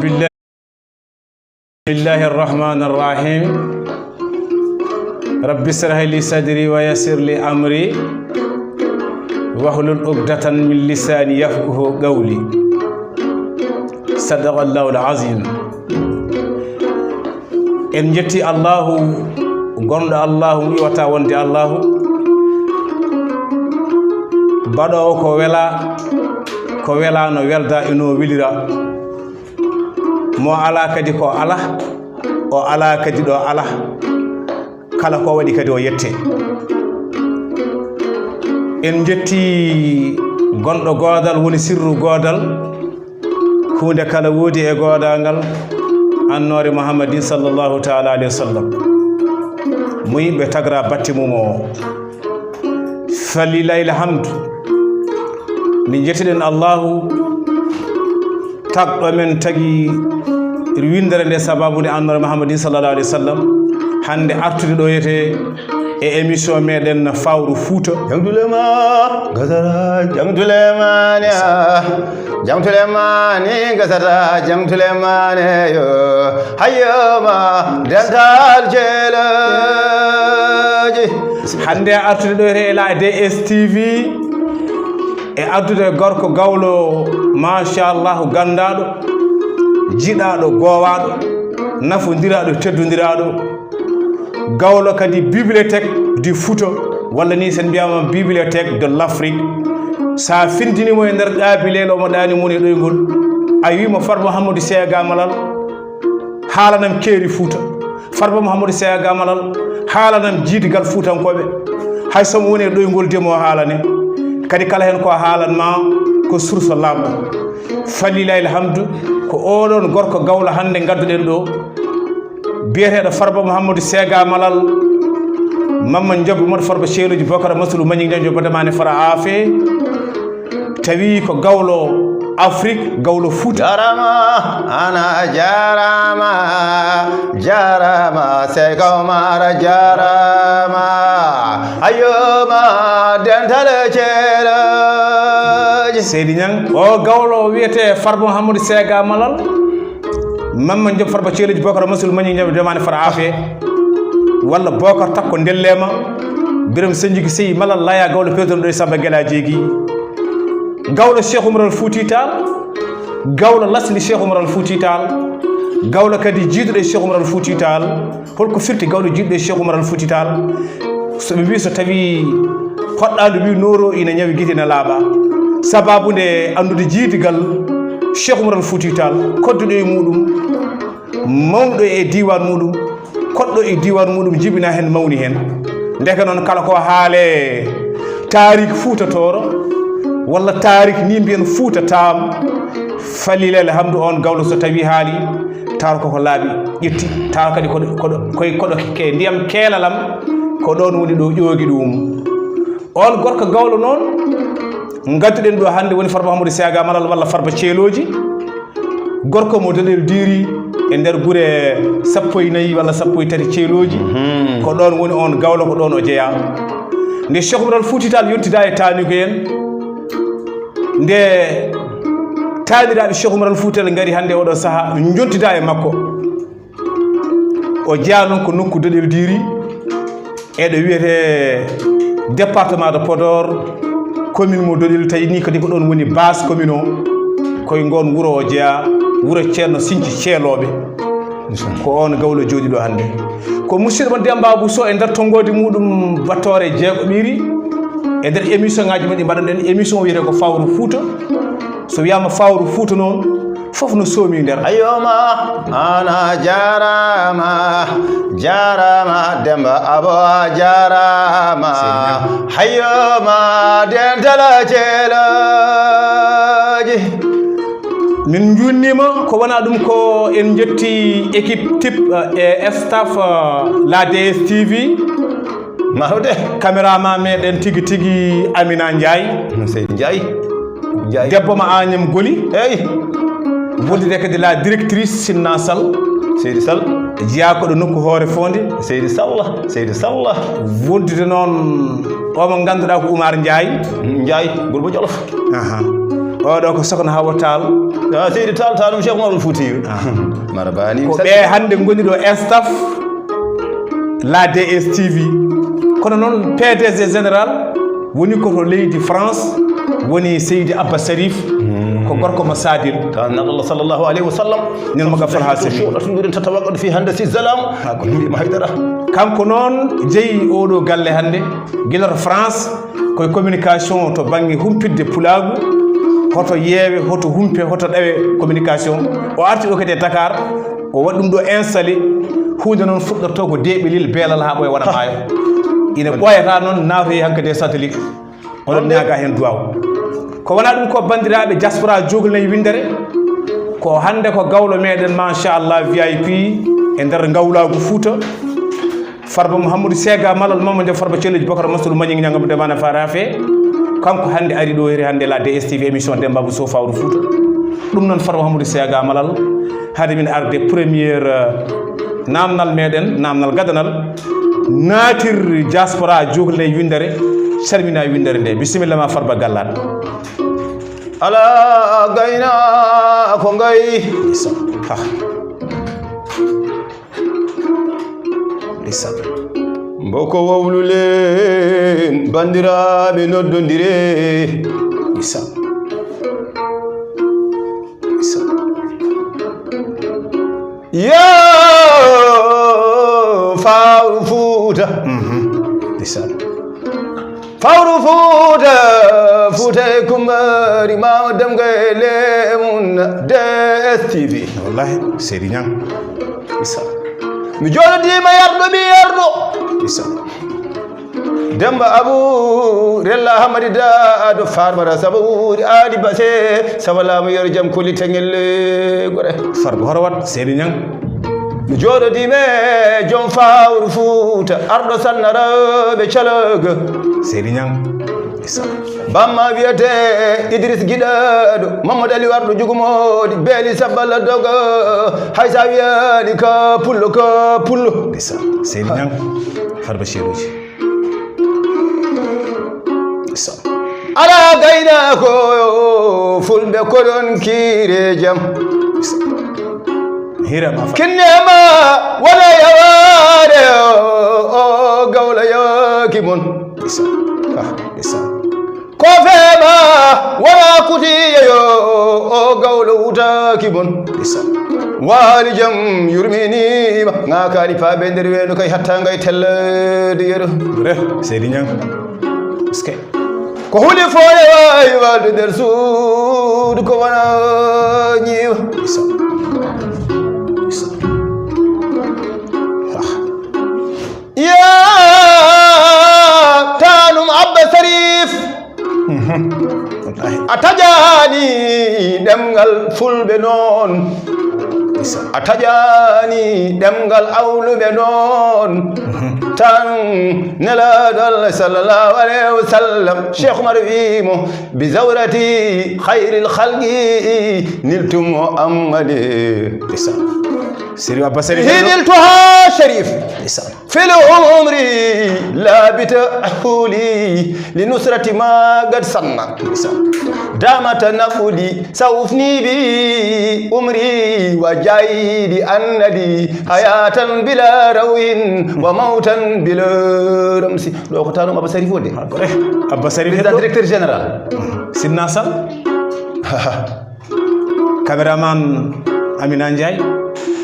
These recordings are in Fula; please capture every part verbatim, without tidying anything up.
بسم الله الرحمن الرحيم. رب اشرح لي صدري ويسر لي أمري واحلل عقدة من لساني يفقه قولي. صدق الله العظيم. En njetti Allahu, gonɗo Allahu, mo iwata wonde Allahu, baɗoowo ko wela, ko wela no welda e no welira. Mo ala kadi ko ala, o ala kadi ɗo ala. Kala ko waɗi kadi o yette. En njetti gonɗo goodal, woni sirru goodal. Huunde kala woodi e goodangal, annoore Muhammadin sallallahu taala alayhi wa sallam. Mo yimɓe tagra batte mum o. Falilahil hamdu. Nde njettiɗen Allahu, tagɗo men tagi winndere nde sababu nde annoore Muhammadin sallallahu alayhi wa sallam. Hannde artude ɗo yete e émission meɗen Fawru Fuuta. Jangtule ma gasata, jangtule mane, ah. Jangtule mane gasata, jangtule mane yo. Hayyoma dental jeelooji. Hannde artude ɗo e la D S T V e addude gorko gawlo, machallah, ganndaɗo, jiɗaɗo, gowaɗo, nafodiraɗo, teddodiraɗo. Gawlo kadi bibliothèque du Fouta, walla ni sen mbiyama bibliothèque de l'Afrique. Sa findinimo e nder ɗaabi leyla, omo ɗaani mo woni e ɗoyngol, a wimo Farba Mouhamadou Sega Malal, haalanam keeri Fouta. Farba Mouhamadou Sega Malal, haalanam jiidigal Fuutankoɓe. Hay so mo woni e ɗoyngol de mo haalane. Kadi kala hen ko haalan ma ko source laaɓɗo. Falilahil hamdu, ko oɗon gorko gawlo hannde ngadduɗen ɗo. Biyeteeɗo Farba Mouhamadou Sega Malal, Mamma Njoɓɓe Moɗo Farba Ceeluji Bokara Masulu Mañi Njanjo Badamane Fara Afe. Tawi ko gawlo Afrique, gawlo Fuuta. Jarama, ana jarama, jarama, Sega Mara jarama. Ayyoma, dental ceeloji. Seydi Ñang, o gawlo wiyete Farba Mouhamadou Sega Malal. Mamma Joom Farba Ceeluji Bokar Masul Mañi Ñaw Demani Fara Afe. Walla Bokar Takko Ndellema. Biram Senjuki Sey Malal Laya gawlo Pedro ɗo e Samba Gela Jeegi. Gawlo Cheikh Oumar Al Fouti Tall. Gawlo lasli Cheikh Oumar Al Fouti Tall. Gawlo kadi jiiduɗo e Cheikh Oumar Al Fouti Tall. Holko firti gawlo jiiduɗo e Cheikh Oumar Al Fouti Tall? So ɓe mbi so tawi hoɗɗaandu wi nooro ina ñawi gite ina laaɓa. Sababu nde anndude jiidigal Cheikh Oumar Al Fouti Tall, kodduɗo e muɗum, mawɗo e diiwaan muɗum, koɗɗo e diiwaan muɗum, jibina heen, mawni heen. Ndeke noon, kala ko haale taariik Fuuta Tooro, walla taariik ni mbiyen Fuuta Taam, falilel hamdu on gawlo so tawi haali, tawa koko laaɓi, ƴetti, tawa kadi koɗo, koɗo, koye koɗo ke ndiyam keelalam, ko ɗon woni ɗo ƴoogi ɗum. On gorko gawlo noon, ngadduɗen ɗo hannde woni Farba Hamadou Sega Malal walla Farba Ceelooji. Gorko mo Doɗel Diiri e nder gure sappo e nayi walla sappo e tati Ceelooji. Mhm. Ko ɗon woni on gawlo, ko ɗon o jeyaa. Nde Cheikh Oumar Al Fouti Tall yontida e taaniiko en, nde taaniraaɓe Cheikh Oumar Al Fouti Tall ngari hannde oɗo saha, njontida e makko. O jeyaa noon ko nokku Doɗel Diiri, e ɗo wiyetee département de Podor, commune mo Doɗel, tawi ni kadi ko ɗon woni base commune o. Koye ngoon wuro o jeyaa, wuro Ceerno Sinci Ceelooɓe. Ko on gawlo jooɗiɗo hannde. Ko musidɗo mon Demba Abou Sow e nder tonngoode muɗum battoore jeegoɓiire. E nder émission ngaji men ɗi mbaɗanɗen, émission wiyetee ko Fawru Fuuta. So wiyaama Fawru Fuuta noon, fof no soomi nder. Ayyoma, ana jarama, jarama, Demba Abo a jarama. Hayyoma, dental ceelooji. Min njuutniima, ko wona ɗum ko en njetti équipe type, eh, e staff, eh, la D S T V. Mawde. Caméraman meɗen tigi tigi Amina Ndiaye. Seydi Ndiaye. Ndiaye. Debbo ma Agnam Goli. Eyi. Wondude kadi la directrice Sinna Sall. Seydi Sall. Jeyaa ko ɗo nokku Hoore Fonde. Seydi Sall, Seydi Sall. Wondude noon o mo ngannduɗaa ko Oumar Ndiaye. Ndiaye, Gurbo Jolof. Aha. Oɗo ko Sokhna Hawa Tall. Ah, Seydi Tall, Tall ɗum Cheikh Omarul Foutiyou. Mara bani. Ko ɓe hannde ngoni ɗo staff la D S T V. Kono noon P D G général woni ko to leydi France, woni Seydi Abba Sharif, ko gorko mo Sadil. Tan Allah sallallahu alayhi wa sallam. Nen mo ka Farha Seydi. Ɗum ɗum tatawaqqadu fi handasi zalam. Ha ko ɗum ma haydara. Kanko noon jeyi oɗo galle hannde, gila to France, koye communication to bannge humpitde pulaagu, hoto yeewe, hoto humpe, hoto ɗawe communication. O arti ɗo kadi e Dakar, o waɗi ɗum ɗo installé, huunde noon fuɗɗorto ko deeɓelil beelal haa ɓooya waɗa maayo. Ina ɓooyata noon naatoyi hankadi e satellite. Oɗon ñaaga heen duwaaw. Ko wona ɗum ko banndiraaɓe diaspora Jokalante winndere, ko hannde ko gawlo meɗen machallah V I P e nder ngawlaagu Fuuta. Farba Mouhamadou Sega Malal Mamadou Farba Celluji Bokar Massoul Mañing Ñangam Demana Farafe. Kanko hannde ari ɗo hiri hannde la D S T V émission Demba Bousso Fawru Fouta. Ɗum noon Farba Mouhamadou Sega Malal hade min arde première, euh, namnal meɗen, namnal gadanal. Naatir diaspora Jokalante winndere, salmina winndere nde. Bisimilla ma Farba Gallaat. Ala gayna ko ngay. Isa. Ha. Ndeysaan. Mboko wowlulen, banndiraaɓe noddondire. Ndeysaan. Ndeysaan. Yo fawru Fuuta. Mhm. Ndeysaan. Fawru Fuuta, Fuuta e Kumbari, Maama Demga e Leemun, D S T V. Wallahi, Seydi Ñang. Isa. Mi jooɗodiima yarɗo, mi yarɗo. Isa. Demba Abu, Rella Hamadi Daado, Farmata Sabawuuri, Aadi Base, Sabalaamu Yero Jam, Koli Teŋel, Gore. Farba Horowat, Seydi Ñang. Mi jooɗodiima e joom Fawru Fuuta, arɗo sannaraaɓe calaga. Seydi Ñang. Bamma wiyete Idris Giɗaɗo, Mamadou Ali warɗo Jugumoɗi, Beeli Sabballa Dogo, hay sa wiyani ka pullo, ka pullo. Ndeysaan, Seydi Ñang, Farba Ceeruji. Ndeysaan. Ala gayna ko fulɓe koɗon kiire jam. Hira ma fa. Kinnema wala yaware o, o gawla yaki mon. Ndeysaan. Ah, ndeysaan. Ko fema wala kutiye yo, o gawla wutaki mon. Ndeysaan. Wali jam yurminima, ngakani paɓe nder weno kay hatta ngay tellade yero. Re, Seydi Ñang. Parce que ko huli fo e wawi walde nder suudu ko wona ñiwa. Isa. Isa. Ah. Ya tanum Abba Sarif. Mhm. Wallahi. A taƴani ɗemngal fulɓe noon. Isa. A taƴani ɗemngal awluɓe noon. Mhm. Tan nelaɗo Allah sallallahu alayhi wa sallam, Cheikh Oumar wimo, bi zawrati khayril khalqi niltum Muhammadi. Isa. Sirif Abba Sharif. Hinil Toha Sharif. Isa. Fil umri labita huli li nusrati ma gad sanna. Isa. Dama tanafuli sawfni bi umri wa jaydi annadi hayatan bila rawin wa mautan bila ramsi. Ɗo ko tanum Abba Sarif wonde. Abba Sarif. Président directeur général. Sinna Sall. Caméraman Amina Ndiaye.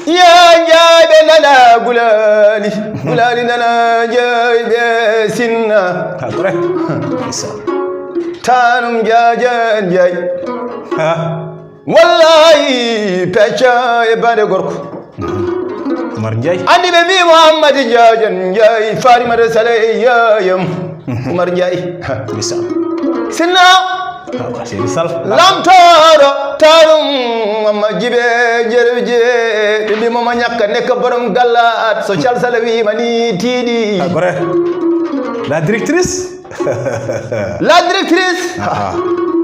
Ya Ndiaye ɓe nana gulali, gulali nana Ndiaye ɓe sinna. Ha, kore. Isa. Tanum Ndiaye Ndiaye. Ha. Wallahi pecca e bande gorko. Umar Ndiaye. Andi ɓe mbi Mouhammadi Ndiaye Ndiaye Farimata Sale e yayam. Umar Ndiaye. Ha, Isa. Sinna. Seydi Sall. Lamtoɗo tarum mama jibe jerje ɓe mbi mama ñakka nekka borom galla at so calsala wima ni tiiɗi. Ah, gore. La directrice. La directrice. Ah, ah.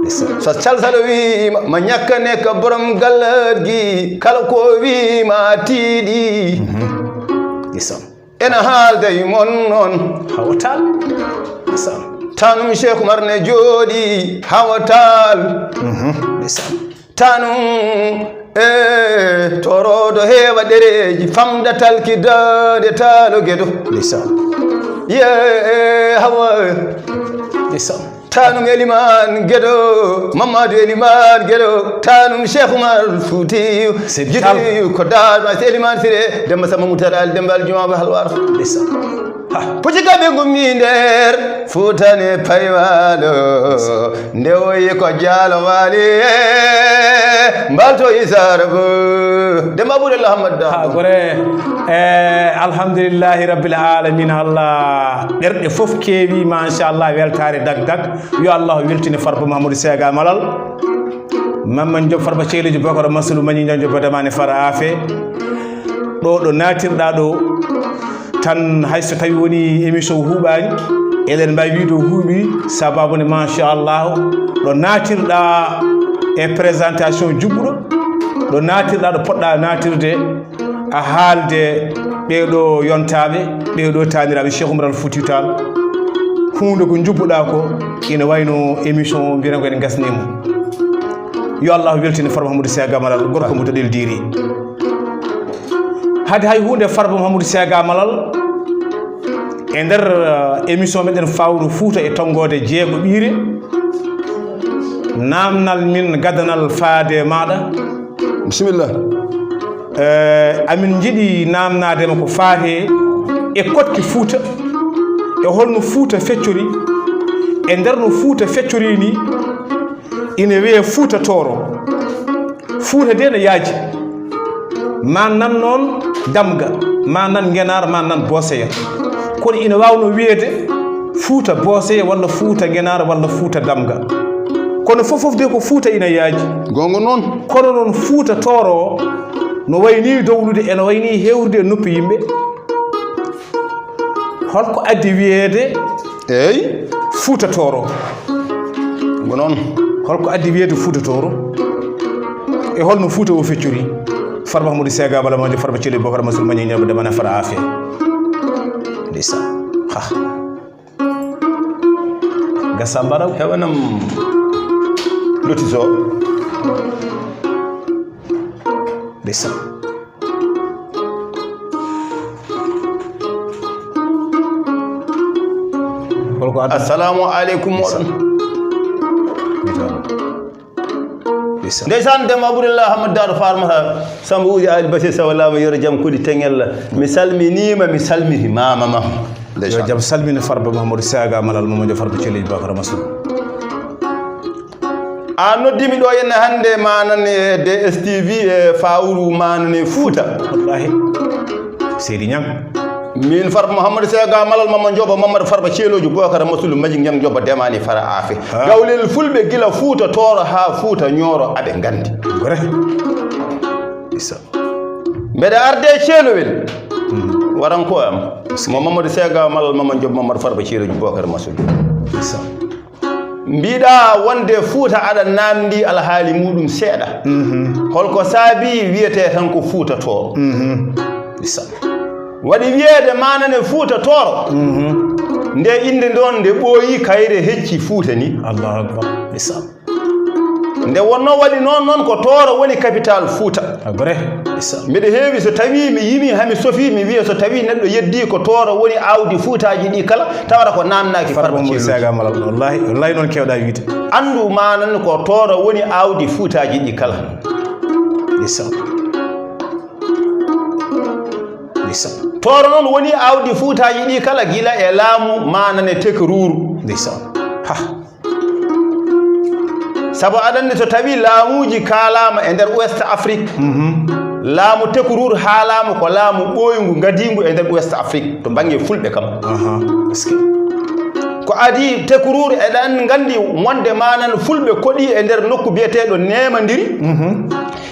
So calsala wima ma ñakka nekka borom galla gi kala ko wima tiiɗi. Mhm. Isa. Ena haalda e mon noon. Hawtal. Ndeysaan. Tanum Cheikh Umar ne jooɗi Hawa Taal. Tanum e toroɗo heewa ɗereeji, famda talki daande taalo geɗo. Ndeysaan. Ye Hawa. Ndeysaan. Tanum Eliman Geɗo, Mamadou Eliman Geɗo, tanum Cheikh Umar Fuutiyu. Jiɗi ko daal ma Eliman Sire, Demba Samba Moutar Ali, Demba Ali Juma Halwar. Ndeysaan. Pucci kaɓe gummi nder Fuuta ne paywaɗo, nde woyi ko jaalo waali, mbalto isara bo. Demba Ɓurel Ahmad Da. Ha, gore. Eh, alhamdulillahi rabbil alamin, Allah. Ɓerɗe fof keewi, machallah, weltaare dag dag. Yo Allah weltine Farba Mahamadou Sega Malal. Mamman Joom Farba Ceeleji Bokara Masulu Mañi Ñaw Joom Badamani Fara Afe. Ɗo, ɗo naatirɗa ɗo, tan hay so tawi woni émission huuɓaani, eɗen mbaawi wiide o huuɓi, sababu nde, machallah, ɗo naatirɗa e présentation juɓɓuɗo, ɗo naatirɗa, ɗo poɗɗa naatirde, a haalde ɓeeɗo yontaaɓe, ɓeeɗo taaniraaɓe Cheikh Oumar Al Fouti Tall. Huunde ko juɓɓuɗa ko ina wayno émission o, mbiyata ko ene gasnii mo. Yo Allah weltine Farba Mahamadou Sega Malal, gorko mo Doɗel Diiri. Hade hay huunde, Farba Mahamadou Sega Malal, e nder, eh, émission meɗen Fawru Fuuta e tonngoode jeego ɓiire, naamnal min gadanal faade maɗa. Bisimilla. Eh, amin njiɗi naamnaade ma ko faati e koɗki Fuuta, e holno Fuuta feccori, e nder no Fuuta feccori ni, ina wiyee Fuuta Tooro. Fuuta de no yaaji. Ma nan noon Damga, ma nan Ngenaar, ma nan Booseya. Kono ina waawnoo wiyeede Fuuta Booseya walla Fuuta Ngenaar walla Fuuta Damga. Kono fof fof de ko Fuuta ina yaaji. Goonga noon. Kono noon Fuuta Tooro o no wayi nii dowlude, ene wayi nii heewrude e noppi yimɓe. Holko addi wiyeede Eey. Fuuta Tooro? Ko noon. Holko addi wiyeede Fuuta Tooro? E holno Fuuta o feccori? Farba Mahamadou Sega Bala Mamadou Farba Celi Bokar Masul Mañi Ñebe Demana Fara Afe. Ndeysaan. Ha. Gasa mbaraw. Hewanam lotiso. Ndeysaan. Holko adda? Assalamu aleykum moɗon. Ndeysaan. Ndeysaan, Demba Abdoullah Hamad Daado Farmata, Samba Uji Ali Basir Sawa Lama Yoro Jam Kuli Tengella. Mi salminima, mi salmiti mama ma. Yo Ndeysaan. Jam salmini Farba Mahamadou Saga Malal Mamadou Farba Celliji Bakara Masou. A noddimi ɗo henne hannde manane D S T V e fawru manane Fuuta. Wallahi. Seydi Ñang. Min Farba Mouhamadou Sega Malal Mama Joba Mamadou Farba Ceelooji Bokara Masulu Majik Ñang Joba Demani Fara Afe. Ah. Gawlel Fulɓe gila Fuuta Tooro haa Fuuta Ñooro aɓe nganndi. Gore. Isa. Mbeɗa arde e ceelowel. Hmm. Waran ko am. Mo Mamadou Sega Malal Mama Joba Mamadou Farba Ceelooji Bokara Masulu. Isa. Mbiɗa wonde Fuuta aɗa namndi alhaali muɗum seeɗa. Mhm. Holko saabi wiyete tan ko Fuuta Tooro? Mhm. Isa. Waɗi wiyeede manane Fuuta Tooro. Mhm. Nde innde ndon nde ɓooyi kayre hecci Fuuta ni. Allahu Akbar. Isa. Nde wonno waɗi noon, noon ko Tooro woni capital Fuuta. A gore. Isa. Mbeɗa heewi so tawi mi yimi hami sofi mi wiya so tawi neɗɗo yeddi ko Tooro woni awdi Fuutaaji ɗi kala, tawata ko namnaaki Farba Farba Moussa Ceelooji. Saga Malal. Wallahi, wallahi noon kewɗa wiide. Anndu manan ko Tooro woni awdi Fuutaaji ɗi kala. Isa. Isa. Tooro noon woni awdi Fuutaaji ɗi kala gila e laamu manane Tekruuru. Isa. Ha. Sabu aɗa anndi so tawi laamuuji kaalaama e nder Ouest Afrique, mhm, laamu Tekruur haalaama ko laamu ɓooyngu ngadiingu e nder Ouest Afrique to bannge Fulɓe kam. Aha, est-ce que? Ko adii Tekruur eɗen nganndi wonde manan Fulɓe koɗi e nder nokku biyeteeɗo Neemandiri. Mhm.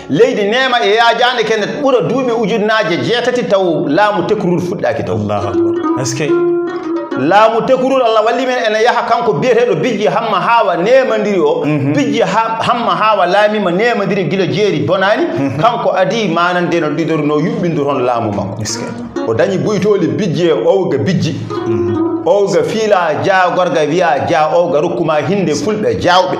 Leydi Neema e yaajaande kene ɓura duuɓi ujunnaaje jeetati taw laamu Tekruur fuɗɗaaki taw. Allahu Akbar. Est-ce que? Laamu Tekruur Allah walli men ene yaha kanko biyeteeɗo Bijji Hamma Haawa Neemandiri o. Mhm. Bijji Ha-, Hamma Haawa laamiima Neemandiri gila jeeri bonaani. Mhm. Kanko adii manande no ɗiɗorno yuɓɓindu toon laamu makko. Est-ce que? O dañi buytooli Bijji e Owga Bijji. Mhm. Owga fiila ja, gorga wiya ja, owga rokkuma hinde fulɓe jawɓe.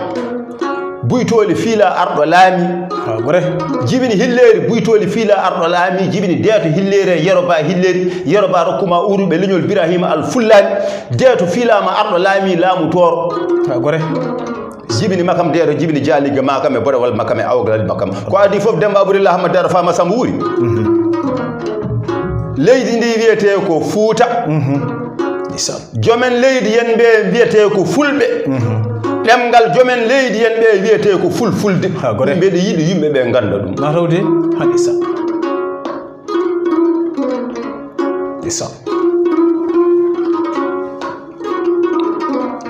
Buytoli fiila arɗo laami. Ha, gore. Jibini hilleeri, buytoli fiila arɗo laami, jibini deeto hilleeri, yero ba hilleeri, yero ba rokkuma uruɓe leñol Birahima Al Fullaani. Deeto fiilama arɗo laami, laamu tooro. Ha, gore. Jibini makam deeto, jibini jaaliga makam e boɗewal makam e awgalal makam. Ko adi fof Demba Abdullah Ahmad Dara Fama Samba wuuri. Leydi ndi wiyete ko Fuuta. Ndeysaan. Jomen leydi en ɓe mbiyete ko Fulɓe. Ɗemngal jomen leydi en ɓe wiyete ko Fulfulde. Ha, gore. Ɗum mbeɗa yiɗi yimɓe ɓe ngannda ɗum. Ma tawde, ha, ndeysaan. Ndeysaan.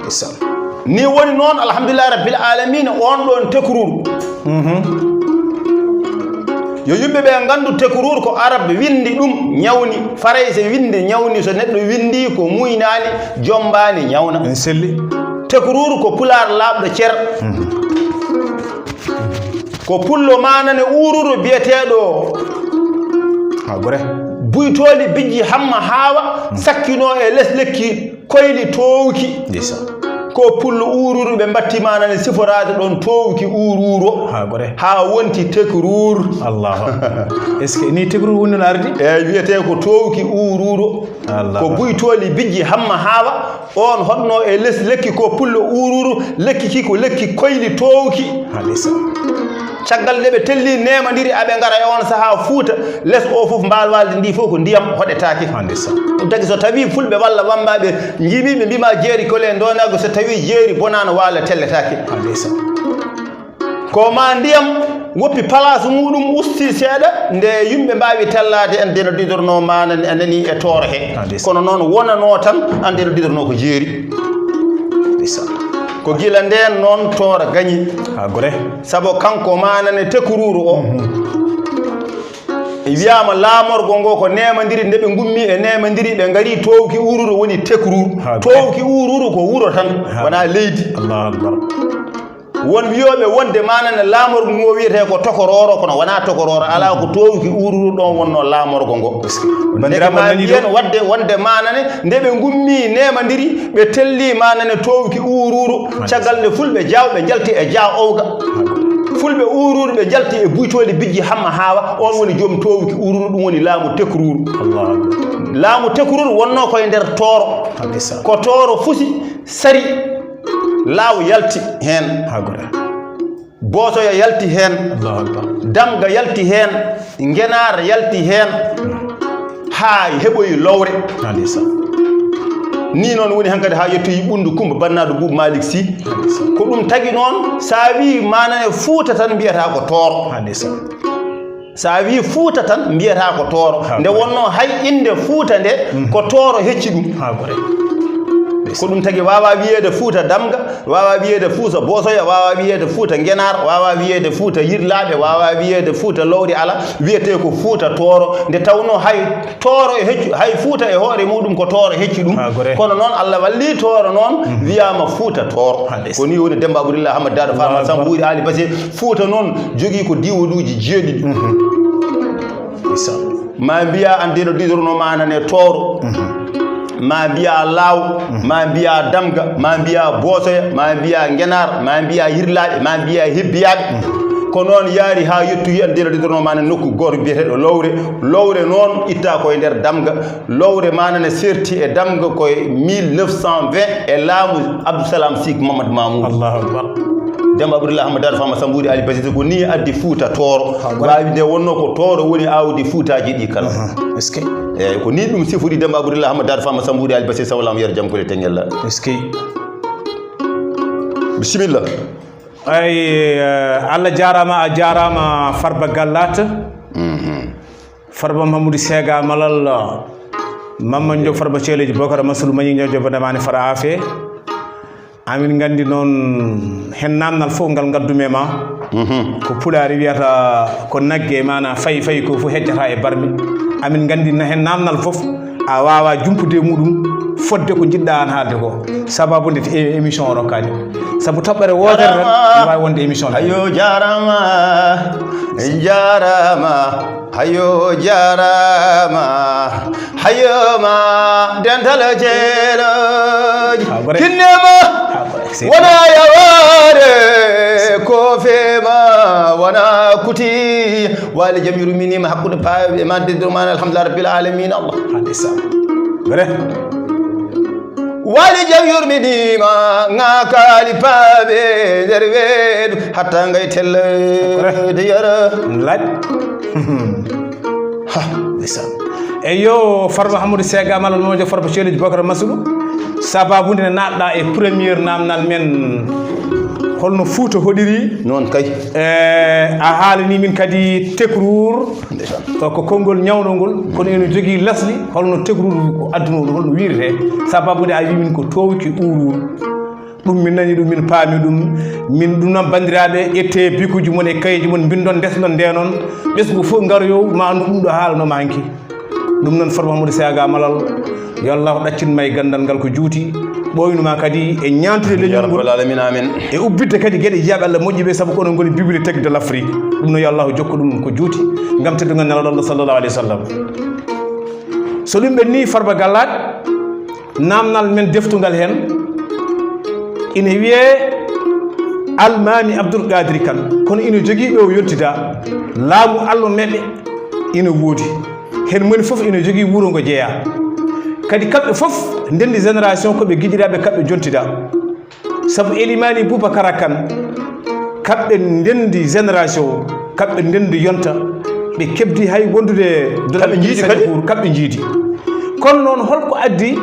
Ndeysaan. Ni woni noon, alhamdulillahi rabbil alamina, on ɗon Tekruur. Yo yimɓe ɓe nganndu Tekruur ko Arab winndi ɗum ñawni, Farayse winndi ñawni, so neɗɗo winndi ko muynaani, jommbaani, ñawna. En selli. Tekruur ko Pulaar laaɓɗo cer. Ko pullo manane uururu biyeteeɗo Ha, gore. Buytoli bijji hamma haawa, sakkino e les lekki koyli toowki. Ndeysaan. Ko pullo uururu ɓe mbatti manane siforaade ɗon toowki uururu. Ha, gore. Ha wonti Tekruur. Allahu akbar. Est-ce que ni Tekruur woni no ardi? Eyi, wiyete ko toowki uururu. Allah. Ko buytoli bijji hamma haawa, on hotno e les lekki ko pullo uururu, lekki ki ko lekki koyli toowki. Ha, ndeysaan. Caggal nde ɓe telli nemandiri, aɓe ngara e on saha Fuuta, les o fof, mbaal walde ndi fof ko ndiyam hoɗetaake. Ha, ndeysaan. Ɗum tagi so tawi fulɓe walla wambaɓe njimi ɓe mbima jeeri kole ndonago, so tawi jeeri bonano wala telletaake. Ha, ndeysaan. Ko ma ndiyam woppi place muɗum, usti seeɗa, nde yimɓe mbawi tellade, en deno didorno ma nani, a nani e tooro he. Ha, ndeysaan. Kono noon wonano tan, an deno didorno ko jeeri. Ndeysaan. Ko gila nden noon tooro gañi. Ha, gore. Sabo kanko manane Tekruuru o. E wiyama laamorgo ngo ko nemandiri, nde ɓe ngummi e nemandiri, ɓe ngari toowki uururu woni Tekruur. Ha, gore. Toowki uururu ko wuro tan, ha, wona leydi. Allahu akbar. Won wiyooɓe wonde manane laamorgo ngo wiyete ko Tokorooro, kono wona Tokorooro, ala ko toowki uururu ɗon wonno laamorgo ngo. Ndeke bandiraɓe ma nani mbiyen ɗo? Wadde, wonde manane nde ɓe ngummi nemandiri, ɓe telli manane toowki uururu, caggal nde fulɓe jawɓe njalti e ja owga. Fulɓe uururu ɓe njalti e buytoli bijji hamma haawa, on woni joom toowki uururu, ɗum woni laamu Tekruur. Allahu akbar. Laamu Tekruur wonno koye nder tooro. Ndeysaan. Ko tooro fusi, sari, laaw yalti heen. Ha, gore. Boosoya yalti heen. Allahu akbar. Damga yalti heen. Ngenaar yalti heen. Haa heɓoyi lowre. Ha, ndeysaan. Ni noon woni hankadi haa yettoyi ɓunndu Kumba Bannaaɗo Buubu Maalik Si. Ha, ndeysaan. Ko ɗum tagi noon, so a wii manane Fuuta tan mbiyata ko tooro. Ha, ndeysaan. So a wii Fuuta tan mbiyata ko tooro. Ha, nde gore. Wonno hay innde Fuuta nde, mhm, ko tooro hecci ɗum. Ha, gore. Ko ɗum tagi wawa wiyeede Fuuta Damga, wawa wiyeede Fuuta Boosoya, wawa wiyeede Fuuta Ngenaar, wawa wiyeede Fuuta Yirlaaɓe, wawa wiyeede Fuuta Lowri, ala, wiyete ko Fuuta Tooro. Nde tawno hay tooro e heccu, hay Fuuta e hoore muɗum ko tooro hecci ɗum. Ha, gore. Kono noon Allah walli tooro noon, mhm, wiyama Fuuta Tooro. Ha, ndeysaan. Ko ni woni Demba Abdullah Ahmad Dada Fama Allahu Samb akbar. Wuuri Ali Basi. Fuuta noon jogii ko diiwanuuji jeeɗiɗi. Mhm. Ndeysaan. Ma mbiya an deno didorno ma nane tooro. Mhm. Ma mbiya laaw, mhm, ma mbiya damga, ma mbiya boosoya, ma mbiya ngenaar, ma mbiya yirlaaɓe, ma mbiya hebbiyaaɓe. Mhm. Ko noon yaari haa yettoyi an deno didorno ma nane nokku gooto biyeteeɗo Lowre. Lowre noon itta koye nder damga. Lowre ma nane serti e damga koye mille neuf cent vingt e laamu Abdou Salam Sy Mamadou Mamoudou. Allahu akbar. Demba Abdoulaye Ahmad Dada Fama Sambuuri Ali Basita ko ni addi Fuuta Tooro. Ha, gore. Waawi nde wonno ko Tooro woni aawdi Fuutaaji ɗi kala. Aha, est-ce que? Eeyi, ko ni ɗum sifori Demba Abdoulaye Ahmad Dada Fama Sambuuri Ali Basita, sawlam yar jam kole teŋella. Est-ce que? Bisimilla. Ay, eh, Allah jaaraama, a jaaraama Farba Gallaat. Mhm. Farba Mamadou Sega Malal, Mamman Diop Farba Ceeleji Bokara Masulu Mañi Ñoƴo Bodamani Fara Afe. Amin nganndi noon heen naamnal fof ngal ngaddumi e ma. Mhm. Ko Pulaar wiyata ko nagge, maana fayi fayi ko fof hejjata e barmi. Amin nganndi na heen naamnal fof a waawaa jumpude e muɗum. fodde ko njiɗɗa an haalde ko. Sababu nde e- émission o rokkaani. Sabu toɓɓere wootere tan, jarama, ne waawi wonde émission tan. Ayo jarama, jarama. Ayo jarama. Ayo ma dental ceeloji. Ha, gore. Kinnema. Ha, gore. Wona yawore ko fema wona kuti. Wali jam yurminima hakkude paaɓe ma deddo ma, alhamdulillah rabbil alamin. Allah. Hadisa. Gore. Wali jam yurminima, ŋakali paaɓe nder weedu, hatta ngay telle de yara. Laaj. Ha, ndeysaan. Eyyo, Farba Hamadou Sega Malal Mojo, Farba Ceeluji Bokara Masulu. Sababu nde naatɗa e première namnal men, holno Fuuta hoɗiri? Noon kay. E, a haalani min kadi Tekruur. Ndeysaan. O ko konngol ñawnongol, kono ene jogii lasli, holno Tekruur ko adduno ɗum, holno wiirete? Sababu nde a wi min ko toowki uruur. Ɗum min nani ɗum, min paami ɗum. Min ɗum noon, banndiraaɓe, ƴettee bikuuji mon e kayeeji mon, mbinndon, ndesnon, ndeenon. Ɓesngu fof ngaroyow, ma anndu ɗum ɗo haalanoma hanki. Ɗum noon, Farba Mamadou Saga Malal, yo Allah ɗaccin ma e ganndal ngal ko juuti, ɓooynu ma kadi e ñaantude leñol ngol, ya rabbal alamin, amin, e ubbitde kadi geɗe jiyaaɓe Allah moƴƴi ɓe, sabu ko onon ngoni bibliothèque de l'Afrique. Ɗum noon, yo Allah jokku ɗum ko juuti, ngam teddungal Nelaaɗo Allah sallallahu alayhi wa sallam. So ɗum ɓenni, Farba Gallaat, namnal men deftungal heen ina wiyee Almaami Abdul Qaadiri Kan, kono ina jogii ɓe o yontida, laamu Allah meɓe ina woodi. Heen moni fof ina jogii wuro ngo jeyaa. Kadi kamɓe fof ndenndi génération ko ɓe giƴiraaɓe, kamɓe jontida. Sabu Elimani Boubacara Kan, kamɓe ndenndi génération, kamɓe ndenndi yonta, ɓe keɓdi hay wondude. Kamɓe njiidi kadi. Kamɓe njiidi. Kono noon, holko addi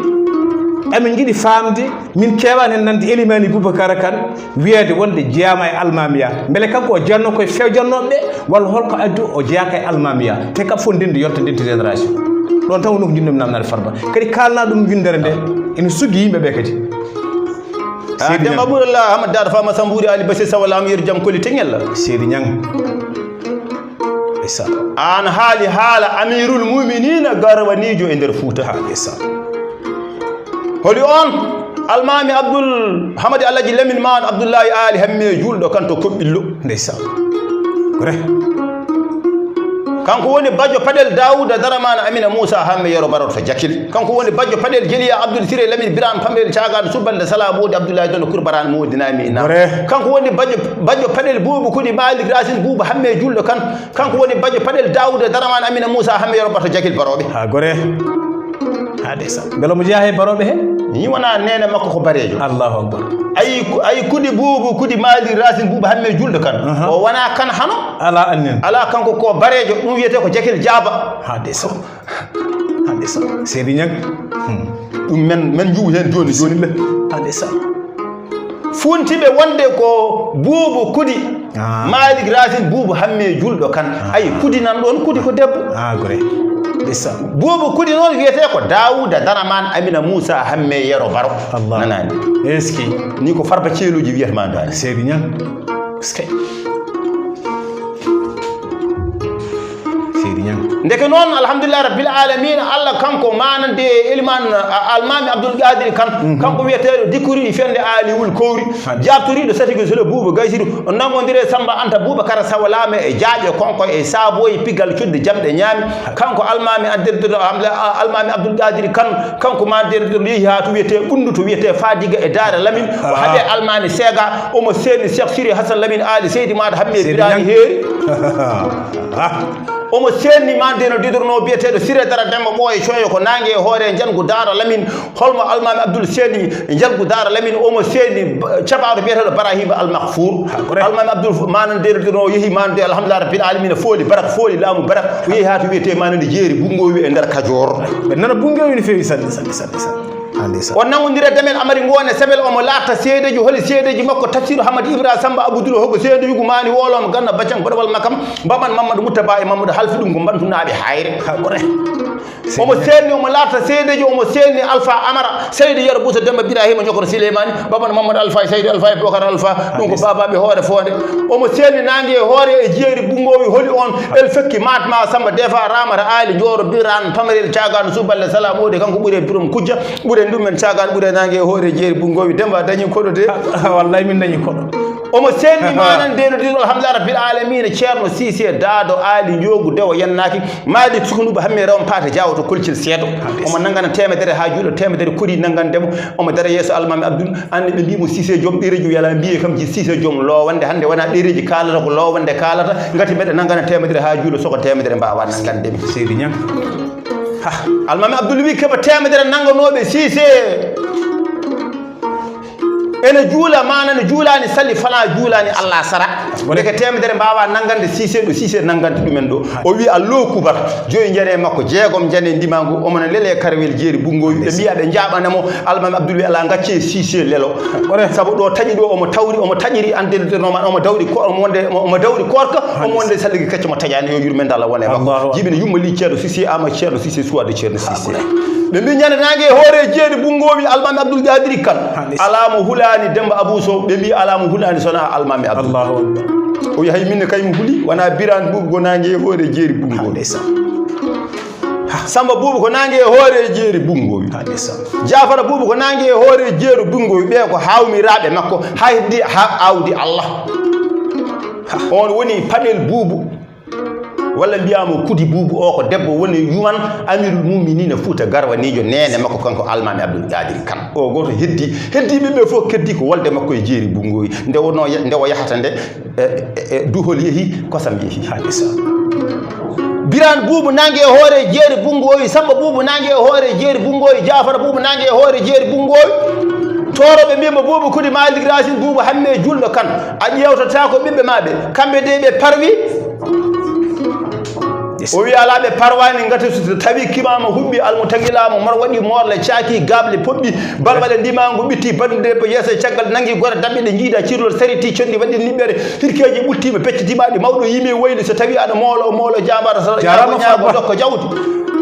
amin njiɗi faamde, min keewaani heen nande Elimani Boubacara Kan wiyeede wonde jeyaama e Almaamiya. Mbele kanko o jeyanno koye fewjannooɓe ɓe, walla holko addi o jeyaaka e Almaamiya? Te kamɓe fof ndenndi yonta, ndenndi génération. Ɗoon tan woni ko njiɗnoomi namnaade Farba. Kadi kaalna ɗum winndere nde, ene suggi yimɓe ɓe kadi. Ah, Seydi Demba Ñaŋ. Ɓurallah, Ahmad Daado Fama Sambuuri Ali Basir Sawa Laamu Yeru Jam Koli Teŋella. Seydi Ñaŋ. Ndeysaan. Aan haali haala Amirul Muminina garwaniijo e nder Fuuta. Ha, ndeysaan. Holi on? Almaami Abdul Hamadi Alhaji Lamin Maan Abdullahi Ali Hamme Julɗo Kan to Koɓɓillo. Ndeysaan. Ko re. Kanko woni bajjo Paɗel Daawuda Daramana Amina Muusa Hamme Yero Baro to Jakil. Kanko woni bajjo Paɗel Jeliya Abdul Sire Lamin Biraan Pamel Caagaan Subalde Sala Moodi Abdullahi Dono Kurbaraan Moodi Naami Ina. Ko re. Kanko woni bajjo, bajjo Paɗel Buubu Kuɗi Maalik Raasin Buubu Hamme Julɗo Kan. Kanko woni bajjo Paɗel Daawuda Daramana Amina Muusa Hamme Yero Bato Jakil Barooɓe. Ha, gore. Ha, ndeysaan. Mbela mo jeyaa he Barooɓe he? Ni wona neene makko ko Bareejo. Allahu Akbar. Ayi, ku-, ayi Kuɗi Buubu, Kuɗi Maalik Raasin Buubu Hamme Julɗo Kan. Aha. O wona Kan hano? Ala annen. Ala, kanko ko Bareejo, ɗum wiyetee ko Jakil Jaaba. Ha, ndeysaan. Ha, ndeysaan. Seydi Ñaŋ. Hmm. Ɗum men, men njuwu heen jooni, jooni le. Ha, ndeysaan. Funtiɓe wonde ko Buubu Kuɗi. Ah. Maalik Raasin Buubu Hamme Julɗo Kan. Ah. Ayi, Kuɗi nan ɗoon, Kuɗi ko debbo. Ah, gore. Ndeysaan. Buubu Kuɗi noon wiyetee ko Daawuda Daraman Amina Muusa Hamme Yero Baro. Allah. Nanaani. Eski. Ni ko Farba Ceeluji wiyata ma ndaani. Seydi Ñaŋ. Eski. Seydi Ñaŋ. Ndeke noon, alhamdulillahi rabbil alamina, Allah kanko manande e Eliman, a, Almaami Abdul Qadir Kan, mhm, kanko wiyeteeɗo Dikkoriiɗo Fende Aaliwul Kowri, hande, jaaɓtoriiɗo Satigo Sule Buuba Gaysiru, o nangondire Samba Anta Buubakara Sawalaame e jaaƴe konko e saabooyi pigal cudde jamɗe ñaami. Kanko Almaami Adderduɗo, Almaami Abdul Qadir Kan, kanko manande yehi haa to wiyetee Ɓunndu, to wiyetee Fadiga e Daara Lamin, o, ah, haɓe Almaami Seega, omo seeni Cheikh Siri Hassan Lamin Aali Seydi Maada Hamme Seydi Biraani Ñaŋ. Heeri. Ah. Omo seenni mande no didorno biyeteeɗo Sire Dara Demba Ɓooye Coyo ko naange e hoore njangu Daara Lamin. Holmo Almaami Abdul seeni njangu Daara Lamin? Omo seeni ba-, caɓaaɗo biyeteeɗo Barahima Al Makfour. Ha, ko rek. Almaami Abdul f-, manande no didorno yehi manande alhamdulillah rabbil alamina, fooli barak, fooli laamu barak. O yehi haa to wiyetee manande Jeeri Bunngowi e nder Kajoor. Ɓe nana Bunngowi no feewi sanne, sanne, sanne, sanne. Ah, ndeysaan. O nangondira Damel Amari Ngoone Sebel, omo laata seedeejo. Holi seedeejo makko? Tafsir Hamadi Ibra Samba Abdul Hogo, seedeejo Gumani Wolom Ganna Bacang Baɗawal Makam, Baban Mamadou Muttaba e Mamadou Halfi, ɗum ko Mbantunaaɓe Hayre. Ha, gore. Omo seenni, omo laata seedeejo, omo seenni Alfa Amara, Seydi Yero Bousso Demba Birahima Ñokoro Sileymani, Baban Mamadou Alfa, Seydi Alfa e Bokar Alfa, ɗum ko baabaaɓe hoore foonde. Omo seenni naange e hoore e jeeri Bunngowi. Holi on? El Fekki Matma Samba Defa Ramata Aali Jooro Biran Pamarel Cagano Suballe Sala Moodi, kanko ɓuri e Birom Kujja, ɓuri Ɗum men caagal ɓure nange e hoore jeeri Bungowi. Demba dañi koɗo de. Wallay min dañi koɗo. Omo selli manan deno diɗo alhamdulillah rabbil alamina, Ceerno Sise Daado Ali Njoogu Dewo yannaki maali sukunduɓe hamme rewo paata jaawo to kolcel seedo. Omo nangana temedere ha juuɗo temedere kori nangandemo. Omo dara yeeso Almami Abdul, anne ɓe mbimo Sise joom ɗereji, yala mbiye kam ji Sise joom lowande, hande wona ɗereji kalata ko lowande kalata. Ngati mbeɗa nangana temedere ha juuɗo, soko temedere mbawa nangandemi. Seydi Ñang. Ha, Almami Abdul wi keɓa temedere nanganoɓe Sise. Ene juula mana ne juulani sali fala juulani Allah sara. Ndeke temedere mbawa nangande Sise ɗo Sise nangande ɗumen ɗo. O wi Allahu kubar. Joyi jane makko, jeegom jane ndimangu, omo na lele karawel jeeri Bungowi. Ɓe mbiya ɓe jaɓana mo. Almami Abdul wi ala gacce Sise lelo. Sabu ɗo taƴi ɗo omo tawri, omo taƴiri ande no ma-, omo dawri ko, omo wonde, omo dawri korka, omo wonde salligi kacce mo taƴani, yo yurmende Allah wone makko. Allahu akbar. Jibini yumma li ceerno Sise ama ceerno Sise suwade ceerno Sise. Ɓe mbi ñande nange e hoore jeeri Bungowi Almami Abdul Qadiri Kan. Ala mo hulani Demba Abou Sow, ɓe mbi ala mo hulani sona Almami Abdul. Allahu akbar. O yahay minne kay mo huli, wona Birane Boubou ko nange e hoore jeeri Bungowi. Samba Boubou ko nange e hoore jeeri Bungowi. Jafara Boubou ko nange e hoore jeeri Bungowi. Ɓe ko hawmiraaɓe makko, ha heddi ha awdi Allah. On woni Paɗel Boubou. Walla mbiyamo Kudi Buubu o ko debbo woni yuman Amirul Muminina Fuuta Garwaniijo, neene makko kanko Almaami Abdul Qadiri Kan. O gooto heddi, heddi ɓe ɓe fof keddi ko wolde makko e jeeri Bungowi. Nde wonno, nde o yahata nde, e, e, e, duhol yehi, kosam yehi. Haa isa. Biraan Buubu nangi e hoore jeeri Bungowi, Samba Buubu nangi e hoore jeeri Bungowi, Jaafara Buubu nangi e hoore jeeri Bungowi. Tooroɓe mbima Buubu Kudi Malik Racine Buubu Hamme Julɗo Kan. A ƴeewtataa ko ɓiɓɓe ma ɓe, kamɓe de ɓe parwi. O wi alaa ɓe parwaani, ngati so tawi kimaama huɓɓi, almutagilaa mo mor waɗi moorle caaki, gaable poɓɓi, balɓale ndimaangu ɓitti, baɗɗude debbo yeeso e caggal, nanngi gore daɓɓe ɗe njiida, cirlol sariti, conndi waɗi niɓɓere, hirkeeji ɓuttiima, pecce dimaaɗi, mawɗo yimi wayli, so tawi aɗa moolo, o moolo jaambaara, so Jaaraama ñaago, Farba. Dokko jawdi.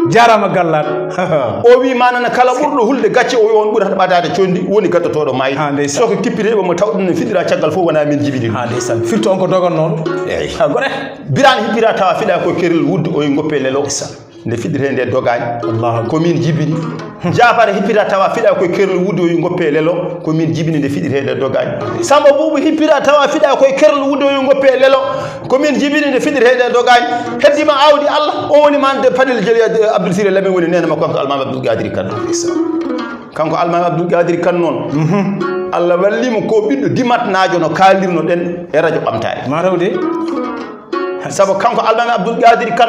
Jaaraama gallaɗo. O wi manana kala ɓurɗo hulde gacce, o wi on ɓurata ɓadaade conndi, woni gaddotooɗo maayde. Ha, ndeysaan. Soko kippitiiɓe mo tawɗen no fiɗira caggal fof wona min jibini ɗum. Ha, ndeysaan. Firti on ko dogannooɗo. Eyi. Ha, gore. Biraan hippita tawa fiɗa ko kerel wuddu o e ngoppe lelo. Ndeysaan. Nde fiɗirte nde dogaani. Allahu akbar. Ko min jibini. Jaafar hippita tawa fiɗa ko kerel wuddu o e ngoppe lelo. Ko min jibini nde fiɗirte nde dogaani. Samba Buubu hippita tawa fiɗa ko kerel wuddu o e ngoppe lelo. Ko min jibini nde fiɗirte nde dogaani. Heddima awdi Allah, o woni man de Fadel Jeli, eh, Abdul Sire Lamin woni neene makko kanko Almaami Abdul Qadiri Kan. Ndeysaan. Kanko Almaami Abdul Qadiri Kan noon. Mhm. Allah walli mo ko ɓiɗɗo dimatnaajo no kaalirno ɗen e radio ɓamtaare. Ma rew de. Sabu kanko Almaami Abdul Qadiri Kan,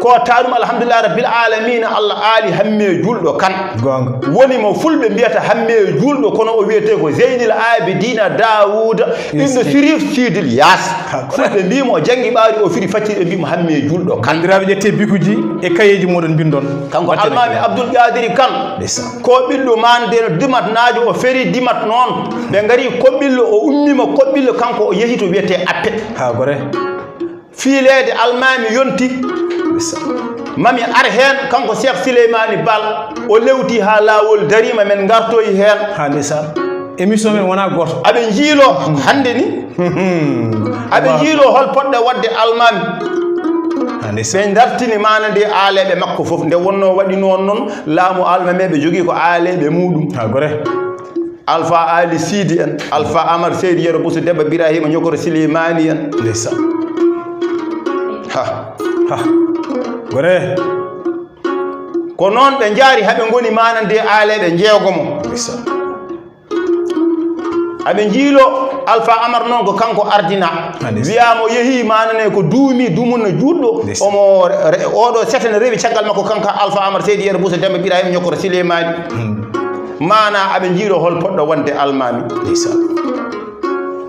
ko taanum alhamdulillahi rabbil alamina, Allah aali Hamme Julɗo Kan. Goonga. Woni mo fulɓe mbiyata Hamme Julɗo, kono o wiyete ko Zeynil Abidina Daawuda, ibnu Sirif Sidil Yaas. Ha, ko Fulɓe mbi mo o jangi ɓaari, o firi facciri, ɓe mbi mo Hamme Julɗo Kan. Banndiraaɓe, ƴettee bikuuji e kayeeji mooɗon, mbinndon. Kanko Almaami Abdul Qadiri Kan, ndeysaan. Ko ɓiɗɗo man de no dimatnaajo, o feri dimat noon. Ɓe ngari Koɓɓillo, o ummiima Koɓɓillo, kanko o yehi to wiyetee Appe. Ha, gore. Fiileede Almaami yonti. Ndeysaan. Mami ar heen, kanko Cheikh Souleymani Baal, o lewti haa laawol dariima, men ngartoyi heen. Ha, ndeysaan. Émission men wonaa gooto. Aɓe njiilo hannde ni. Aɓe njiilo hol poɗɗe waɗde Almaami. Ha, ndeysaan. Ɓe dartini maana nde aaleeɓe makko fof. Nde wonnoo waɗi noon noon, laamu Almaami ɓe jogii ko aaleeɓe muuɗum. Ha, gore. Alfa Ali Sidi en, Alfa Amar Seydi Yero Bousso Debbo Birahima Ñokoro Souleymani en. Ndeysaan. Ha. Ha. Gore. Ko noon ɓe njaari haɓe ngoni maana nde aaleeɓe njeegomo. Ndeysaan. Aɓe njiilo Alfa Amar noon ko kanko ardina. Ha, ndeysaan. Wiyaama o yehi maana ne ko duumi dumunna juutɗo. Ndeysaan. Omo re-, re-, oɗo setene rewi caggal makko kanko Alfa Amar Seydi Yero Bousso Debbo Birahima Ñokoro Souleymani. Hmm. Maana aɓe njiilo hol poɗɗo wonde Almaami. Ndeysaan.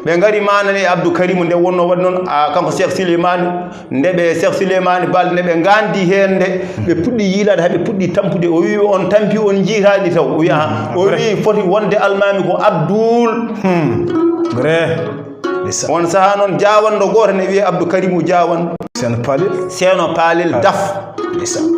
Ɓe ngari maana ne Abdou Karimu nde wonno waɗi noon, a, kanko Cheikh Souleymani, nde ɓe Cheikh Souleymani Baal, nde ɓe nganndi heen nde, ɓe puɗɗi yiilaade, haa ɓe puɗɗi tampude. O wi on tampi, on njiitaani taw. O wi, aha. O wi foti wonde Almaami ko Abdul. Hmm. Vrai. Ndeysaan. On sahaa noon, Jaawanɗo gooto ne wiyee Abdou Karimu Jaawanɗo. Ceerno Palel. Ceerno Palel Daf. Ndeysaan.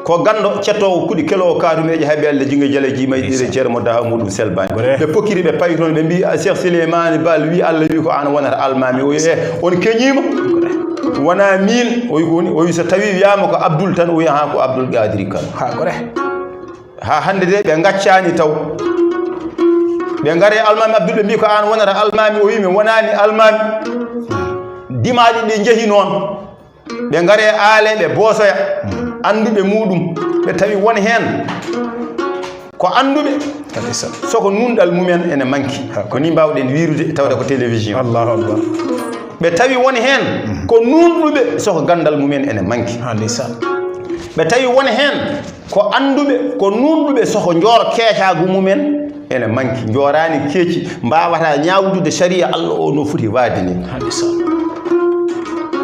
Ko ganndo cettoowo kuɗi keloowo kaatumeeje, haɓi Allah jingo jale jiima e ɗiire ceere mo daha muɗum selbaani. Ɓe pokkiri ɓe payi toon, ɓe mbi, a, Cheikh Souleymani Baal wi Allah wi ko aan wonata Almaami. O wi, eh, on keñiima? Wonaa miin. O wi ko woni? O wi so tawi wiyaama ko Abdul tan, o wi, ahan, ko Abdul Qadiri Kan. Ha, gore. Haa hannde de, ɓe ngaccaani taw. Ɓe ngari Almaami Abdul, ɓe mbii ko aan wonata Almaami, o wii mi wonaani Almaami. Dimaaɗi ɗi njehi noon. Ɓe ngari e aale, ɓe boosoya annduɓe muuɗum. Ɓe tawi won heen ko annduɓe, so ko nuunɗal mumen ene manki. Ko nii mbaawɗen wiyrude tawde ko télévision. Allahu Akbar. Ɓe tawi won heen ko nuunɗuɓe, so ko ganndal mumen ene manki. Ɓe tawi won heen ko annduɓe, ko nuunɗuɓe, so ko njoor keecaagu mumen ene manki. Njooraani keeci, mbaawata ñaawdude sariya Allah o no foti waade ni.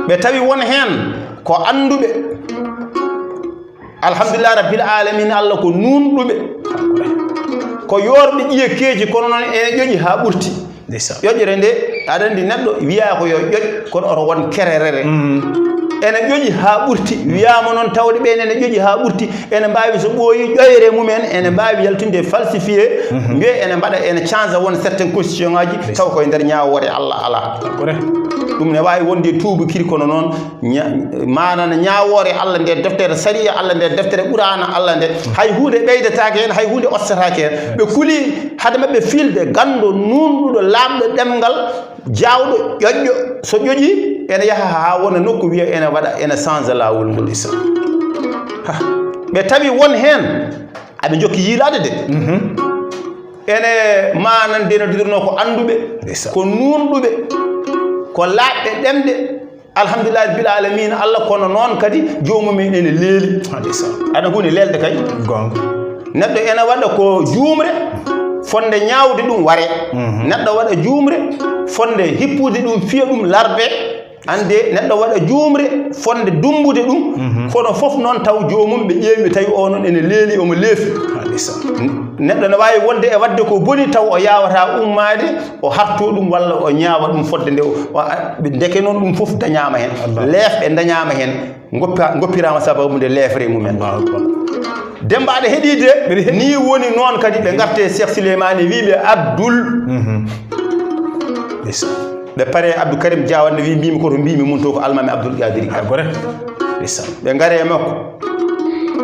Ɓe tawi won heen ko annduɓe, alhamdulillah rabbil alamin, Allah ko nuunɗuɓe, ko yoorɓe ƴiye keeci, kono noon ene ƴoƴi haa ɓurti. Ƴoƴre nde, aɗa anndi neɗɗo wiyaa ko yo ƴoƴ, kono oto won kererere. Ene ƴoƴi haa ɓurti. Wiyaama noon tawde ɓeen ene ƴoƴi haa ɓurti, ene mbaawi so ɓooyi ƴoyre mumen, ene mbaawi yaltude falsifié, mbiye ene mbaɗa, ene change won certaines constitution ngaaji, taw koye nder ñaawoore Allah alaa. Ɗum ne waawi wonde tuubakiri, kono noon ña-, maanana ñaawoore Allah nde, deftere sariya Allah nde, deftere Qur'aana Allah nde, hay huunde ɓeydataake heen, hay huunde ostataake heen. Ɓe kuli hade maɓɓe filde ganndo nuunɗuɗo, laaɓɗo ɗemngal, jaawɗo, ƴoƴƴo, so ƴoƴi, ene yaha haa wona nokku, wiya ene waɗa, ene change laawol ngol. Ha. Ɓe tawi won heen aɓe njokki yiilaade de. Ene maanande no didirnoo ko annduɓe, ko nuunɗuɓe, ko laaɓɓe ɗemɗe. Alhamdulillahi rabbil alamin, Allah, kono noon kadi joomum en ene leeli. Aɗa huuni leelde kay. Goonga. Neɗɗo ene waɗa ko juumre, fonde ñaawde ɗum ware. Neɗɗo waɗa juumre, fonde hippude ɗum, fiya ɗum larbe. Annde neɗɗo waɗa juumre, fonde dumbude ɗum, kono fof noon taw joomum ɓe ƴeewi, ɓe tawi o noon ene leeli, omo leefi. Neɗɗo ne waawi wonde e waɗde ko boni, taw o yaawata ummaade, o harto ɗum walla o ñaawa ɗum fodde nde o, o, a, ndeke noon ɗum fof dañaama heen. Allah. Leefɓe dañaama heen, ngoppa-, ngoppiraama sababu nde leefre mumen. Allahu Akbar. Demba aɗa heɗii de, mbiɗa heɗii. Nii woni noon kadi ɓe ngarte Cheikh Souleymane, wii ɓe Abdul. Ndeysaan. Ɓe pare Abdou Karim Diawane, wii mbiimi ko to mbiimi mun to ko Almaami Abdul Qadiri. A gore. Ndeysaan. Ɓe ngare e makko.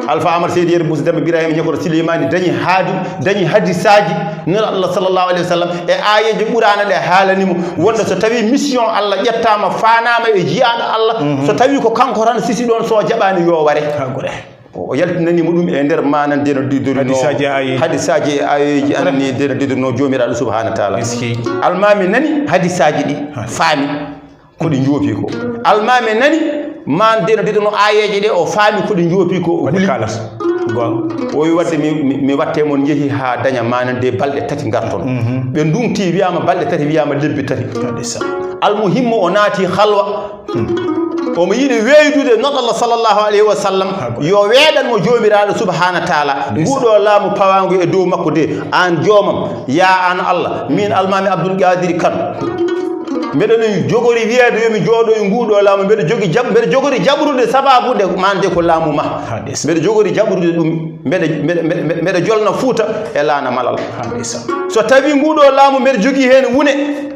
Alpha Amar Seydi Yero Bousso Demba Birahima Ñakoro Souleymane dañi haadi, dañi hadisaaji Nulaaɗo Allah sallallahu alayhi wa sallam e aayeeje Qur'aana ɗe haalani mo wonde so tawi mission Allah ƴettaama, faanaama e jiyaaɗo Allah, so tawi ko kanko tan sisi ɗoon, so jaɓaani yo ware. Ha gore. O, o yaltinani mo ɗum e nder maana nde no didorino. Hadisaaji e aayeeji. Hadisaaji e aayeeji an ni nde no didorino Joomiraaɗo subhaanahu wa taala. Eskey. Almaami nani hadisaaji ɗi, faami ko ɗi njoopi ko. Almaami nani maan nde no didorino aayeeji ɗe, o faami ko ɗi njoopi ko, o huli. Waɗi kalas. Goonga. O wi waɗde mi, mi, mi watte mon njehi haa daña maana nde balɗe tati ngarton. Ɓe ndungti wiyaama balɗe tati, wiyaama lebbi tati. Ndeysaan. Almuhimmu o naati halwa. Omo yiɗi weeydude Nulaaɗo Allah sallallahu alayhi wa sallam, yo weeɗan mo Joomiraaɗo subhaanahu wa taala. Ndeysaan. Nguɗo laamu pawaangu e dow makko de, aan joomam, yaa aan Allah, miin Almaami Abdul Qadiri Kan, mbeɗa no jogori wiyeede yo mi jooɗo e nguɗo laamu, mbeɗa jogi jab-, mbeɗa jogori jaɓrude sababude mande ko laamu ma. Ha, ndeysaan. Mbeɗa jogori jaɓrude ɗum, mbeɗa, mbeɗa, mbeɗa, mbeɗa jolna Fuuta e laana Malal. Ha, ndeysaan. So tawi nguɗo laamu mbeɗa jogii heen wune,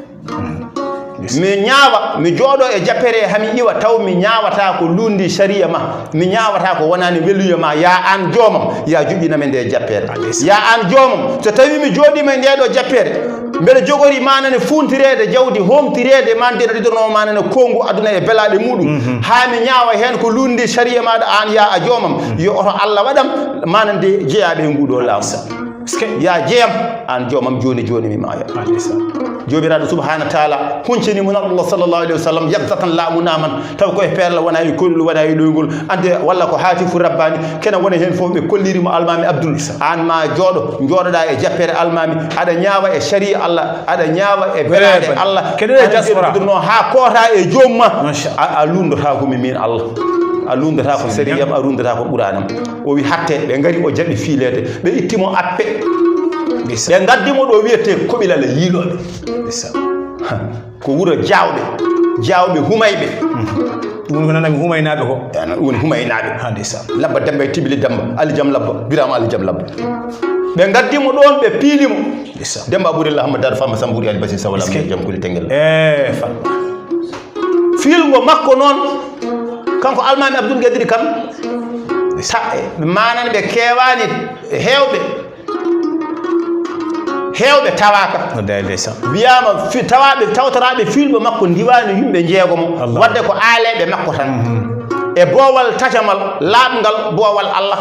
mi ñaawa, mi jooɗo e jappere, hami iwa, taw mi ñaawata ko lundi sariya ma, mi ñaawata ko wonaani weluya ma, ya aan joomam, ya joƴƴinam e nde jappere. Ya aan joomam, so tawi mi jooɗiima e nde ɗo jappere, mbeɗa jogori maanane funtireede jawdi, homtireede maanade no ɗiɗonoo maanane kongu aduna e belaaɗe muɗum, haa mi ñaawa heen ko lundi sariya maaɗa aan, ya a joomam, yo oto Allah waɗam maanande jeyaaɓe e nguɗo laamu. Eskey. Ya jeyam, aan joomam, jooni jooni mi maaya. Ndeysaan. Joomiraaɗo subhaanahu wa taala huncini mo Nulaaɗo Allah sallallahu alayhi wa sallam, yagtatan laamu naaman, taw koye peerla wona e koyɗol, wona e ɗoyngol, ande walla ko haatifu rabbaani, kene wona heen fof ɓe kolliri mo Almaami Abdul. Aan ma jooɗo, njooɗoɗaa e jappere Almaami, aɗa ñaawa e sariya Allah, aɗa ñaawa e belaaɗe Allah, keɗoɗaa diaspora. Aɗa no haa koota e joom ma. Masha Allah. A, a lunndotaako mi miin Allah. A lunndotaako sariyam, a lunndotaako Quraanam. O wi hatte, ɓe ngari, o jaɓi fiileede. Ɓe itti mo appe. Ndeysaan. Ɓe ngaddi mo ɗo wiyetee Koɓilal e Yiilooɓe. Ndeysaan. Ha. Ko wuro Jaawɓe, Jaawɓe Humayɓe. Ɗum ko nanami Humaynaaɓe ko. Ɗum woni Humaynaaɓe. Ha, ndeysaan. Labba Demba e Tibili Demba, Ali Jam Labba, Biraama Ali Jam Labba. Ɓe ngaddi mo ɗoon, ɓe piili mo. Ndeysaan. Demba Ɓuri Allah Hamma Daado Fama Samba Ɓuri Ali Basi Sawala. Eskey. Jam Kuli Tengel. Eh, Fatma. Fiilngo makko noon, kanko Almaami Abdul Qadiri Kan, Sa- manani ɓe keewani, heewɓe heewɓe tawaaka. No day ndeysaan. Wiyama fi- tawaɓe tawtoraɓe filɓe makko ndiwani yimɓe jeegomo. Allah. Wadde ko aaleɓe makko tan. E boowal tajamal laaɓngal, boowal Allah.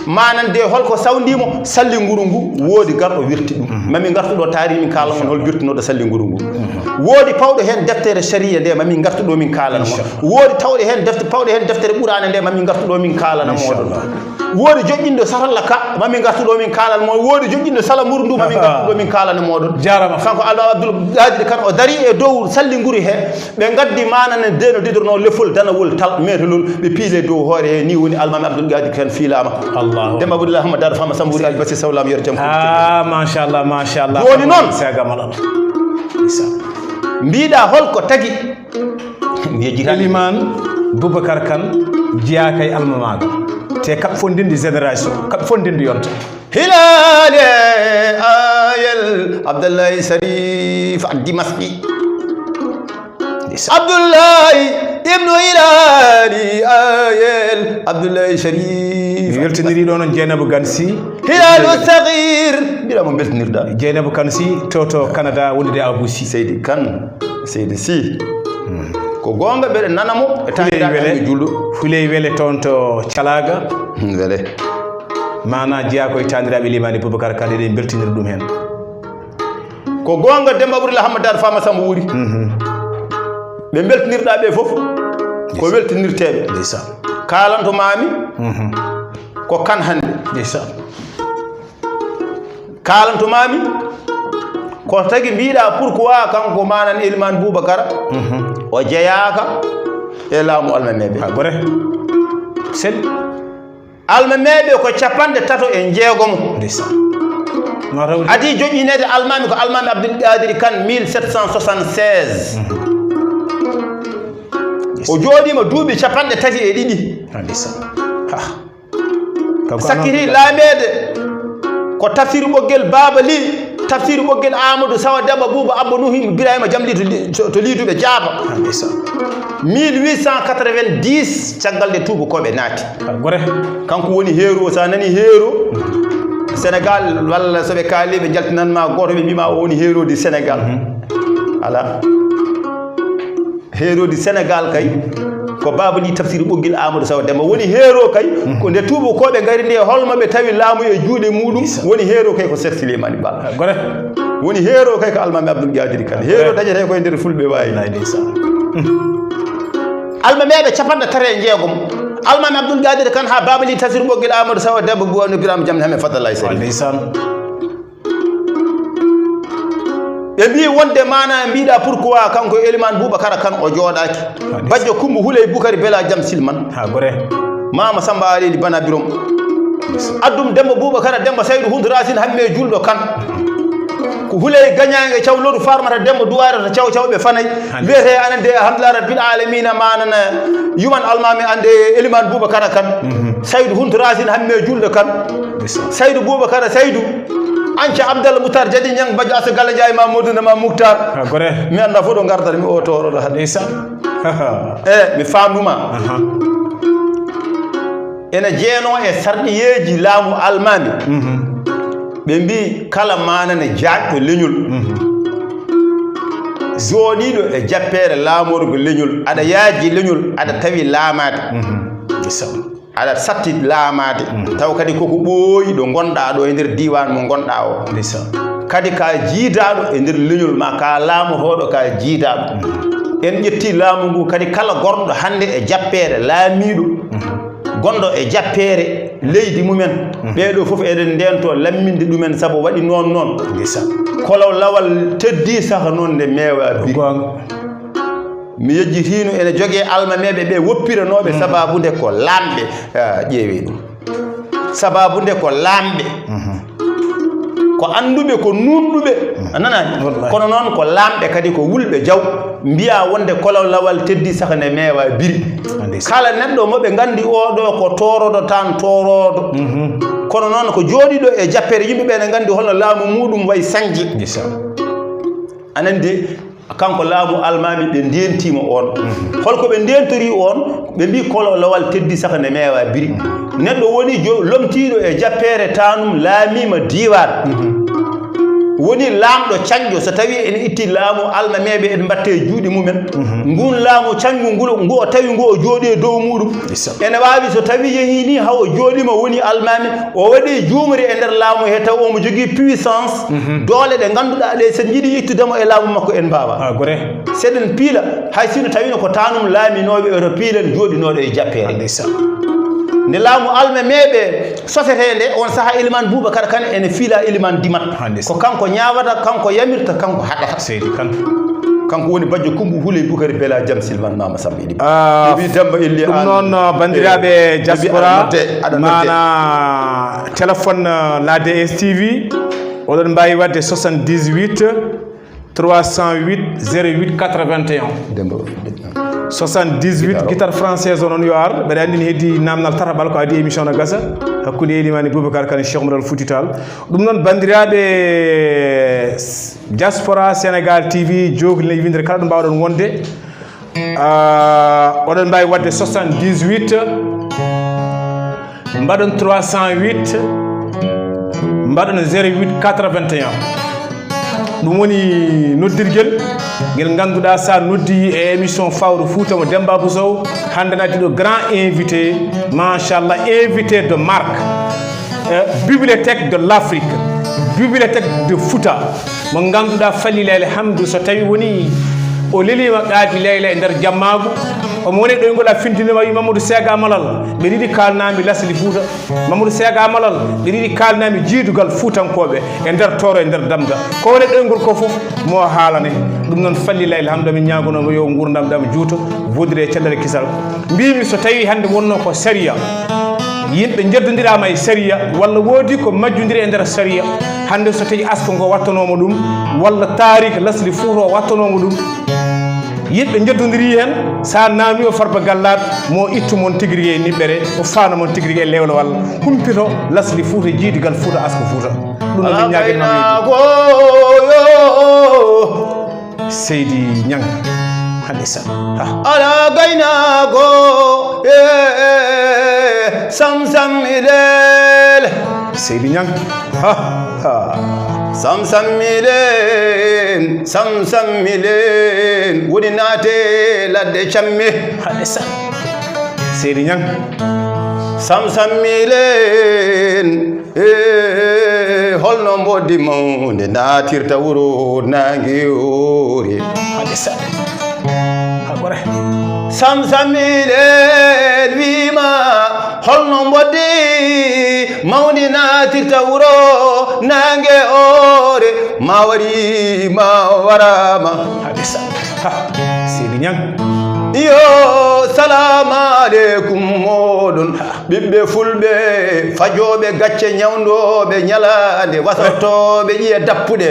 Manan de holko sawndimo? Salli nguru ngu, woodi garɗo wirti ɗum. Mami ngartuɗo taari min kaalana mon hol wirtunoɗo salli nguru ngu. Woodi pawɗo heen deftere sariya nde, mami ngartuɗo min kaalana mo. Woodi tawɗo heen defte pawɗo heen deftere ɓuraane nde, mami ngartuɗo min kaalana moɗon. Woodi joƴƴinɗo satalla ka, mami ngartuɗo min kaalana mo. Woodi joƴƴinɗo sala muru ndu, mami ngartuɗo min kaalana moɗon. Jarama. Kanko Alba Abdoul Gadiri kan o dari e dow salli nguru he, ɓe ngaddi manane deno didorno lefol danawol tal metelol, ɓe piile dow hoore he. Ni woni Almami Abdoul Gadiri kan fiilama. Allahu. Demba Abdoulahi Hamad Dado Fama Samburi Albasi Sawlam yer jam. Ah, machallah, machallah. Joni noon. Sagamal Allah. Isa. Mbiɗa holko tagi? Mi yejjitani. Eliman Boubacar Kane jeyaa kay almamaagal. Te kaɓ fondinde génération, kaɓ fondinde yonta. Hilaali ayel Abdoulaye Sharif Dimasqi. Abdoulaye ibnu Hilaali ayel Abdoulaye Sharif. Mi weltiniri ɗo noon Dieynaba Kane Sy. Hilalu Saghir. Mbiɗa mo beltinirɗa. Dieynaba Kane Sy to to Canada wondude Abou Sy. Seydi Kane, Seydi Sy. Ko goonga, mbeɗa nana mo e taaniraaɓe am e julɗo. Huley wele toon to Calaaga. Hmm, wele. Mana jeyaa ko e taaniraaɓe Limaani Boubacar Kane, eɗen mbeltinira ɗum heen. Ko goonga, Demba Ɓuri Lahamma Daado Fama Samba Wuri. Ɓe mbeltinirɗaa ɓe fof ko weltinirteeɓe. Ndeysaan. Kaalanto maami ko kan hannde. Ndeysaan. Kaalanto maami ko tagi mbiɗa pourquoi kanko manan Elimane Boubacara o jeyaaka e laamu almameɓe. Ha, gore. Sel. Almameɓe ko capanɗe tato e jeegomo. Ndeysaan. No rawri. Adi joƴƴineede almami ko almami Abdoul Kadiri Kane mille sept cent soixante-seize. O jooɗiima duuɓi capanɗe tati e ɗiɗi. Ndeysaan. Ha. Sakkiti laameede ko tafsir Ɓoggel Baaba Li, tafsir Ɓoggel Amadou Sawa Demba Bouba Abba Nuhu Ibrahima Jamli to li-, to, to Liiduɓe Jaaba. Ndeysaan. Mille huit cent quatre-vingt-dix, caggal nde tuubakooɓe naati. Gore. Kanko woni heero, so a nani heero Sénégal, walla so ɓe kaali ɓe jaltinan ma gooto, ɓe mbima o woni heero di Sénégal. Ala. Heerodi Sénégal kay ko Baaba Li Tafsir Ɓoggel Amadou Sawa Demba woni heero kay. Ko nde tuubakooɓe ngari nde, holmo ɓe tawi laamu e juuɗe muɗum. Woni heero kay ko Cheikh Souleymane Baal. Gore. Woni heero kay ko Almami Abdoul Kadiri Kane. Heero dañete koye nder Fulɓe waawi. Wallaay ndeysaan. Almameɓe capanɗe tati e jeegom. Almami Abdoul Kadiri Kane ha Baaba Li Tafsir Ɓoggel Amadou Sawa Demba Buwano Birama Jam Hame Fadalay Sari. Ndeysaan. Ɓe mbi wonde mana mbiɗa pourquoi kanko Elimane Boubacara Kane o jooɗaki. Bajjo Kumba Huley Bukari Bela Jam Silman. Ha, gore. Mama Samba Aleli Bana Birom. Addum Demba Boubacara Demba Saydu Hundu Racine Hamme Julɗo Kane. Ko Huley Gañaange Caw Lodu Farmata Demba Duwaare to Caw Caw ɓe fanay. Wiyete anen de Alhamdulillah Rabbil Alamina manana yuman almami ande Elimane Boubacara Kane. Saydu Hundu Racine Hamme Julɗo Kane. Saydu Boubacara Saydu. Anca Abdallah Moutar Jadi Ñang Bajo Asa Gala Njaay ma Modou ma Moutar. Ha, gore. Mi annda fof ɗo gardata mi o toro ɗo hannde. Ndeysaan. E, mi faamnuma. Aha. Ene jeeno e sarɗiyeeji laamu almaami. Ɓe mbi kala manane jaajɗo leñol. Jooɗiiɗo e jappeere laamorgo leñol, aɗa yaaji leñol, aɗa tawi laamaade. Ndeysaan. Aɗa satti laamaade, taw kadi koko ɓooyi ɗo ngonɗa ɗo e nder diiwaan mo ngonɗa o. Ndeysaan. Kadi ka jiidaaɗo e nder leñol ma, ka laamotooɗo ka jiidaaɗo. En ƴetti laamu ngu kadi kala gorɗo hannde e jappeere laamiiɗo, gonɗo e jappeere leydi mumen. Ɓeeɗo fof eɗen ndento lamminde ɗumen sabu waɗi noon noon. Ndeysaan. Kolo lawal teddi saka noon nde meewa biri. Goonga. Mi yejjitino ene jogee almameeɓe ɓe woppiranooɓe sababu nde ko laamɓe, ah, ƴeewee ɗum. Sababu nde ko laamɓe. Ko annduɓe, ko nuunɗuɓe. A nanaani? Wallahi. Kono noon ko laamɓe kadi ko wulɓe jaw. Mbiya wonde kolo lawal teddi saka nde meewa biri. Ndeysaan. Kala neɗɗo mo ɓe nganndi oɗo ko toorodo tan toorodo. Kono noon ko jooɗiiɗo e jappeere yimɓe ɓe ne nganndi holno laamu muɗum wayi sañje. Ndeysaan. Anen de, kanko laamu almaami ɓe ndeentii mo oon. Holko ɓe ndeentorii oon? Ɓe mbi kololowal teddi saka ne meewa biri. Neɗɗo woni jo lomtiiɗo e jappeere tanum laamiima diiwaan. Woni laamɗo cañƴo, so tawi en itti laamu almameeɓe en mbatte e juuɗe mumen. Ngun laamu cañngu ngulu ngu o tawi ngu o jooɗi e dow muɗum. Ene waawi so tawi yehi ni haw o jooɗima woni almaami, o waɗi juumri e nder laamu he taw omo jogii puissance, doole ɗe ngannduɗaa ɗe, so en jiɗi ittudemo e laamu makko en mbaawa. Seɗen piila, hay sino tawino ko tanum laaminooɓe oto piilen jooɗinooɗo e jappeere. Nde laamu almameeɓe sosetee nde, on saha Eliman Boubacar Kane ene fiila Eliman Dimat. Ko kanko ñaawata, kanko yamirta, kanko haɗata. Seydi Kane. Kanko woni bajjo Kumbu Huley Bukari Bela Jam Silman Mama Samba Idi. Ah, Ibi Demba Illi ɗum an. Noon, uh, banndiraaɓe, eh, diaspora, aɗa nodde, aɗa nodde. Mana téléphone, uh, la D S T V, oɗon mbaawi waɗde soixante-dix-huit, trois cent huit, zéro huit, quatre-vingt-un. Demba. Soixante-dix-huit, guitare française o noon yo ar. Mbeɗa anndi ne heddi namdal tataɓal ko adii émission no gasa. Hakkunde Elimani Boubacar Kane Cheikh Oumar Al Fouti Tall. Ɗum noon, banndiraaɓe, s-, diaspora Sénégal T V, jookli ley winndere kala ɗo mbaawɗon wonde. Ah, oɗon mbaawi waɗde soixante-dix-huit, mbaɗon trois cent huit, mbaɗon zéro huit quatre-vingt-un. Ɗum woni noddirgel ngel ngannduɗaa, sa noddi e émission Fawru Fouta mo Demba Abou Sow, hannde natti ɗo grand invité, machallah, invité de marque. Eh, bibliothèque de l'Afrique, bibliothèque de Fouta, mo ngannduɗaa, falilaa alhamdu, so tawi woni o leliima qaabi layla e nder jammaagu, omo woni ɗoyngol a findinima wi Mamadou Sega Malal, ɓe ɗiɗi kaalnami lasli Fouta. Mamadou Sega Malal, ɓe ɗiɗi kaalnami jiidugal Fuutankooɓe e nder Tooro, e nder Damga. Ko woni ɗoyngol ko fof mo haalane. Ɗum noon, falilaa alhamdu, min ñaagonoma yo ngurdam ɗam juuto, woodire e cellal e kisal. Mbimi so tawi hannde wonno ko sariya, yimɓe njeddodiraama e sariya, walla woodi ko majjodiri e nder sariya, hannde so tawi asko ngo wattanoma ɗum, walla tarik lasli Fouta o wattanoma ɗum, yimɓe njeddodiri heen, sa namni o Farba Gallaat, mo ittu mon tigi rigi e niɓɓere, o faana mon tigi rigi e lewlewal, humpito lasli Fouta, jiidigal Fouta, asko Fouta. Ɗum no min ñaaginma. Seydi Ñang. Hande sa. Ha. Ala gaynaago, eh, eh, eh, sam sam ilel. Seydi Ñang. Ha, ha. Sam sam ilel, sam sam ilel. Woni naate ladde camme. Hande sa. Seydi Ñang. Sam sam ilel. Eh, holno mboddi mawnde naatirta wuro naange yoori? Hade sa. Ha gore. Samsamiɗen wiima, holno mboddi mawndi naatirta wuro naange oore? Ma wari, ma waraama. Hade sa. Ha, Seydi Ñang. Yo, salamu aleykum mooɗon. Ɓiɓɓe fulɓe, fajooɓe gacce, ñawndooɓe ñalaande, wasortooɓe ƴiye dappuɗe.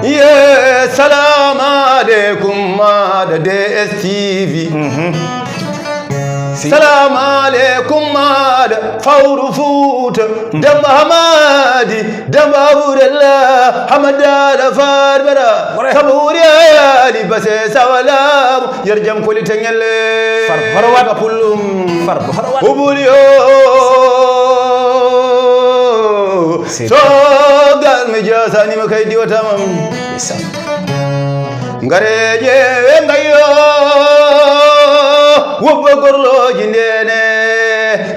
Ye, salamu aleykum, maaɗa D S T V. Mhm. Si. Salamu aleykum, maaɗa Fawru Fuuta. Demba Hamadi, Demba Aburella, Hamada da Farbara. Wore. Sabu wuri Ali Base Sawalamu, yer jam koli tengele. Far Barwat. Ka pullum. Far Barwat. Ubuli o. Si. So gal mi jasani ma kay diwa tamam. Isa. Ngare ƴeewe ngayo, wobba gorlooji ndene,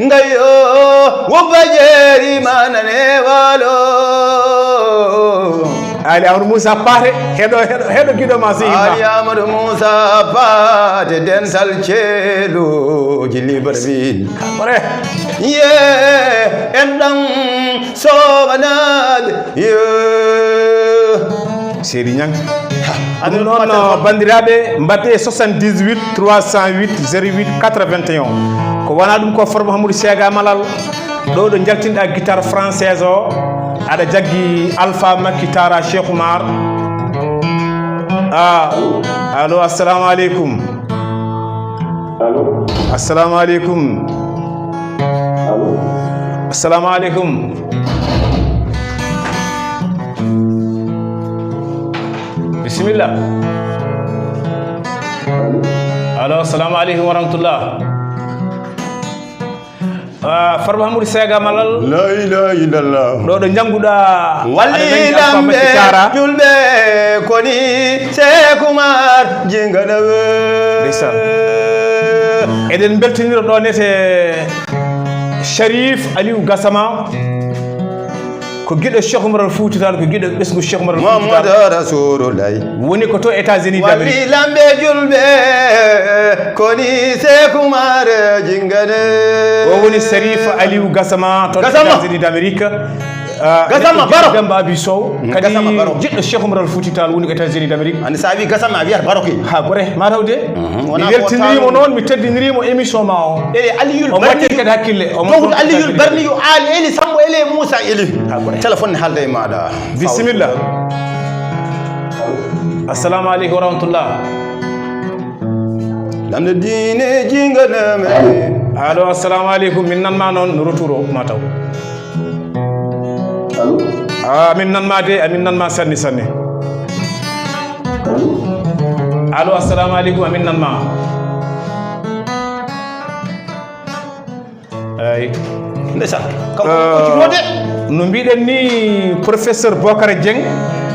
ngayo, wobba jeeri manane waalo. Ali Amadou Moussa Paate, heɗo, heɗo, heɗo giɗo ma, sehil ma. Ali Amadou Moussa Paate, dental ceeluuji Libreville. Kore. Ye, en ɗan soɓanaaɓe. Ye. Seydi Ñang. Ha, ɗum noon, banndiraaɓe, mbaɗe soixante-dix-huit trois cent huit zéro huit quatre-vingt-un. Ko wona ɗum ko Farba Mahamoudou Sega Malal, ɗo ɗo njaltinɗa guitare française o, aɗa jaggi Alpha Makki Tara Cheikh Oumar. Ah, allo, assalamu aleykum. Allo. Assalamu aleykum. Allo. Assalamu aleykum. Bisimilla. Allo. Allo, assalamu aleykum wa rahmatullah. Ah, Farba Hamadou Sega Malal. La ilaha illallah. Ɗo ɗo njannguɗaa. Walli aɗa nangi Alpha lamɓe Makki Kara. Julɓe koni Cheikh Oumar Jingana. Ndeysaan. Eɗen mbeltinira ɗo nete Sharif Aliou Gassama. Ko giɗo Cheikh Oumar Al Fouti Tall, ko giɗo ɓesngu Cheikh Oumar Al Fouti Tall. Muhammadu Rasulullah. Woni ko to États-Unis d'Amérique. Walli lamɓe julɓe koni Cheikh Oumar Jingana. O woni Sharif Aliou Gassama to Gassama. États-Unis d'Amérique. Ah, Gassama neɗɗo Baro. Demba Abi Sow. Mm, kadi Gassama Baro. Jiɗɗo Cheikh Oumar Al Fouti Tall woni ko États-Unis d'Amérique. Andi sa wi Gassama a wiyat Baro ke. Ha gore, ma taw de. Mhm, mi weltinirimo noon, mi teddinirimo émission ma o. Ele Aliyul o moƴƴi kadi hakkille, o moƴƴi Aliyul Barniyu Ali, Eli Sambo, Eli Moussa, Eli. Ha gore. Téléphone ne haalda e maɗa. Bisimilla. Assalamu aleykum wa rahmatullah. Lamɗo diine jinganama. Allo, assalamu aleykum. Min nan ma noon no retour o ma taw. Allo. Ah, amin nan ma de, amin nan ma sanne sanne. Allo. Allo, assalamu aleykum, amin nan ma. Eyi. Ndeysaan. Kam ko ci wode. No mbiɗen ni, professeur Bokara Dieng.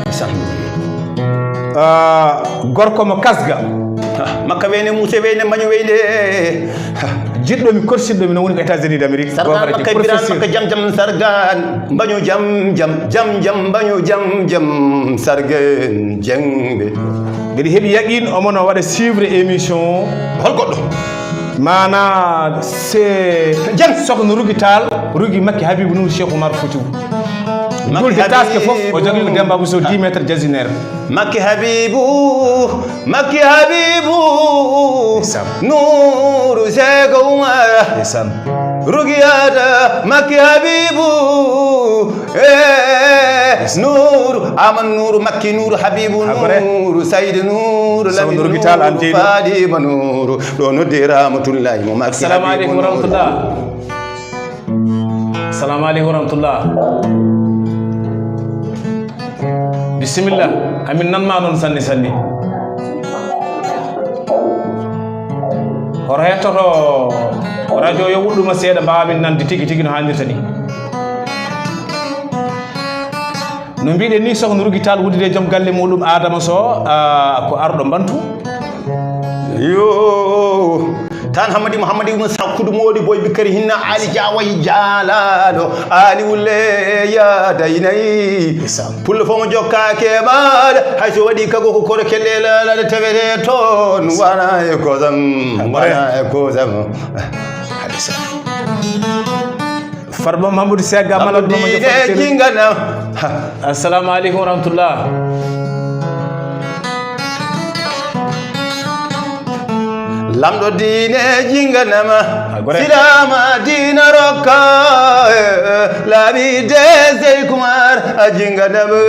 Ndeysaan. Ah, gorko mo Kasga. Ah, makka weyne, muse weyne, mañu weyne. Jiɗɗo mi, korsinɗo mi, no woni ko États-Unis d'Amérique. Sargal Bokara Dieng, makka, biran professeur. Makka jam jam sargal. Mbañu jam jam, jam jam, mbañu jam jam, sargen jengɓe. Mbiɗa heɓi yaqin omo no waɗa suivre émission o. Hol goɗɗo? Mana se Jeng. Sokhna Rugi Tall, Rugi Makki Habibu Nour Cheikh Oumar Foutiou. Makki Gulde taske fof, o jogii ko Habibu. Demba Bousso dix mètres jasinaire. Makki Habibu, Makki Habibu. Ndeysaan. Nouru Cheikh Oumar. Ndeysaan. Rugiyata Makki Habibu. Eh, Ndeysaan. Nouru, Aman Nouru, Makki Nouru, Habibu Nouru, Saydi Nouru, Lamin Nouru, Fadima Nouru. Ɗo nodde Ramatullahi mo Makki Habibu Nouru. Assalamu aleykum wa rahmatullah. Assalamu aleykum wa rahmatullah. Bisimilla. Amin nan ma noon sanne sanne. Hoto hettoto radio yo wuɗɗuma seeɗa, mbaawa min nande tigi tigi no haanirta ni. No mbiɗen ni, Sokhna Rugi Tall wuddide joom galle muɗum Adama Sow, ah, ko arɗo Mbantu. Yo. Tan Hammadi Mouhammadi Ibn Sakkudu Modi Boy Bikkari Hinna Ali Jawayi Jalaɗo Ali Wulle ya Daynayi. Ndeysaan. Pullo fof mo jokkaake maɗa, hay so waɗi kago ko koro kelle lalaɗe tawete toon. Ndeysaan. Wona e kosam, wona e kosam. Farba Mamadou Sega Malal Bamajo Diine Fatou Télé. Jingana. Assalamu aleykum wa rahmatullah. Lamɗo diine jinganama. A gore. Silama diina rokka. Laaɓi de Sey Kumar a jinganama.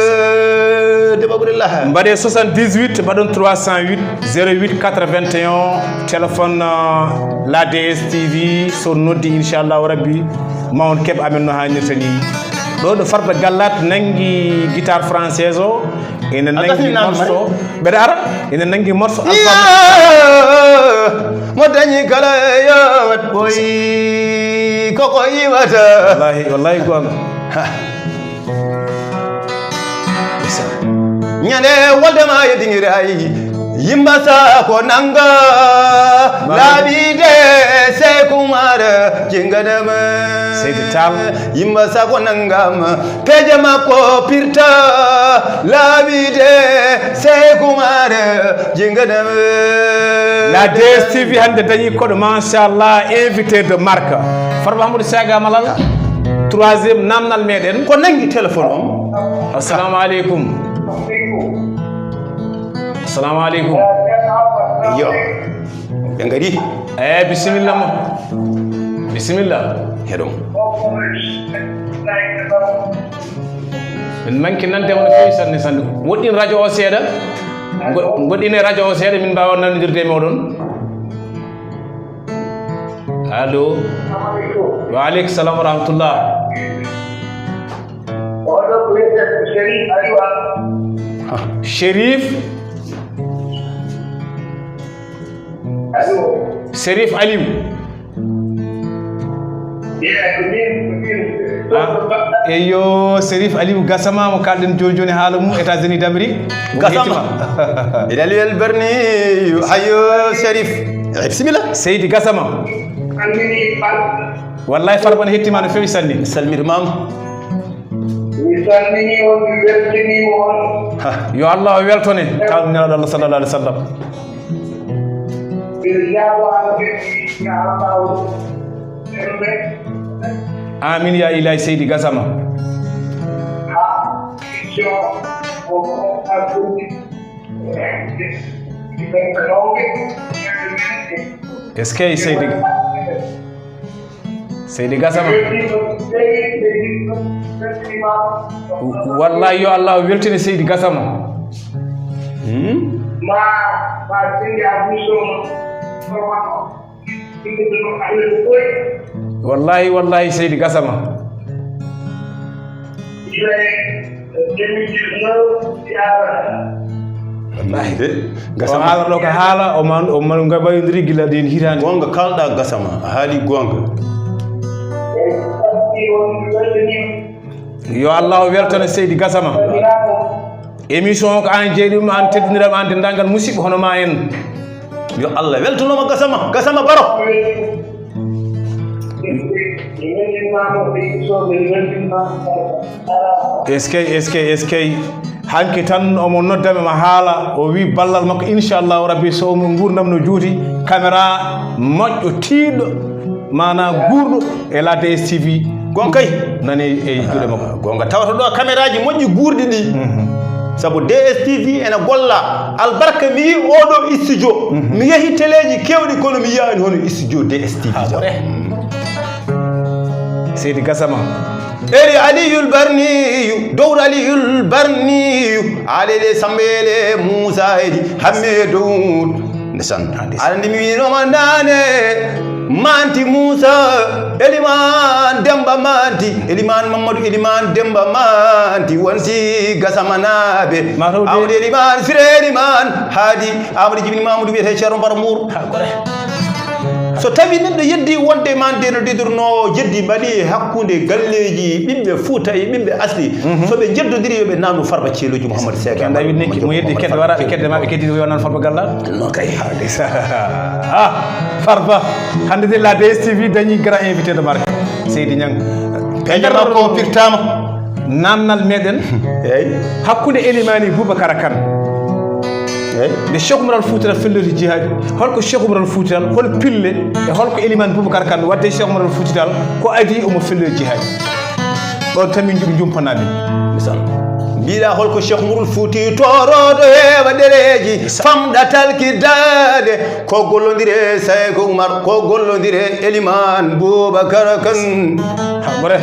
Debbo ɓuri laha. Mbaɗe soixante-dix-huit, mbaɗon trois cent huit, zéro huit quatre-vingt-un, téléphone, euh, la D S T V, so noddi, inchallahu rabbi, ma on keɓ amen no haanirta ni. Ɗo ɗo Farba Gallat nangi guitare française o, ene nangi morceau. Mbeɗa ara, ene nangi morceau. Iya, mo dañi kala yo wat boy, koko iwata. Wallahi, wallahi, gonga. Ha. Ñande wolde ma yeddiniray, yimba sa ko nanga. Laaɓi de Sey Kumar jinganama. Seydi Tall. Yimba sa ko nangam, peeje makko pirta. Laaɓi de Sey Kumar jinganama. La D S T V hannde dañi koɗo, machallah, invité de marque. Farba Hamadou Sega Malal, troisième namnal meɗen. Ko nangi téléphone on? Assalamu aleykum. Assalamu aleykum. Yo. Ɓe ngari. Eyi, bisimilla ma. Bisimilla. Heɗon. Min manki nande on no feewi sanne sanne. Woɗɗin radio o seeɗa. Ngo-, ngoɗɗine radio o seeɗa, min mbaawa nanodirde e moɗon. Allo. Wa aleykum salam wa rahmatullah. Oɗo ko wiyetee ko Sherif Aliou Anne. Ah, Sherif. Serif Aliou. Ah, eyo, Serif Aliou Gassama mo kalɗen joni joni haala mum, États-Unis d'Amérique. Gassama. Ina Aliou El Barni. Hayo Serif. Eh, bisimilla. Seydi Gassama. Wallahi, Farba ne hettima no fewi sanni. Salmir mam. Mi salmini on, mi weltiniima on. Ha, yo Allah o weltone, taw nelaaɗo Allah sallallahu alaihi wasallam. Miɗo jaabo an ɓe, ya Allah, sembe. Amin ya ilahi, Seydi Gassama. Ha, jo, o, o, a, Est-ce que Seydi, Seydi Gassama? Wallahi, yo Allah weltine Seydi Gassama. Hmm? Wallahi, wallahi, Seydi Gassama. Wallahi. De, o Gassama. Haalata ɗo ko haala, o man, o man, nga mbayodiri gila ɗin hitaande. Goonga kalɗa Gassama, a haali goonga. Yo Allah o weltano Seydi Gassama. Émission o ko an jeeɗi ɗum, an teddindiral, an denndaangal musidɓe hono ma en. Yo Allah weltanoma Gassama, Gassama Baro. Est-ce que, est-ce que, est-ce que, hanki tan omo noddami ma haala, o wi ballal makko, inchallahu rabbi, so omo nguurdam no juuti, caméra moƴƴo, tiiɗɗo, mana guurɗo e la D S T V. Gon kay. Nani e juuɗe makko. Gonga tawata ɗo caméraji moƴƴi guurɗi ɗi. Mhm. Sabu D S T V ene golla. Albarka mi yi oɗo studio. Mhm. Mi yehi teleji kewɗi kono mi yiyani hono studio D S T V. Ha, taw. Ɓure. Seydi Gassama. Eri Aliyul Barniyu, dowr Aliyul Barniyu, Alele Sambele Musa Edi Hamidou. Ndesan. Aɗa andi mi winoma nane. Manti Moussa, Eliman Demba Manti, Eliman Mamadou, Eliman Demba Manti, wonti Gasamanaɓe. Amadou Eliman, Siré Eliman, Hadi, Amadou Djibini Mamadou wiyete Ceerno Baro Mour. So tawi neɗɗo yeddi wonde man deno didorno jeddi mbaɗi e hakkunde galleji ɓiɓɓe Fouta e ɓiɓɓe asli. Mhm. So ɓe jeddodiri yo ɓe nannu Farba Ceeloji Mouhamadou Sega. Kenda wi nekki mo yeddi kedde wara ɓe kedde ma ɓe keddi wi onan Farba Galla. No kay. Ah, Farba. Hande de la D S T V dañi grand invité de marque. Seydi Niang. Peñe makko o pirtama. Namnal meɗen. Eyyi. Hakkunde Elimani Boubacara Kane. Eyyi. Nde Cheikh Oumar Al Fouti Tall felliti jihaadi. Holko Cheikh Oumar Al Fouti Tall, hol pille e holko Elimani Boubacara Kane wadde Cheikh Oumar Al Fouti Tall ko adi omo felliti jihaadi. Ɗon tan min jum-, jumpanami. Misal. Mbiɗa holko Cheikh Oumar Al Fouti toroɗo heewa ɗereji, famɗa talki dade. Ko gollondire Seyko Oumar, ko gollondire Eliman Boubacar Kane. Ha, ɓure.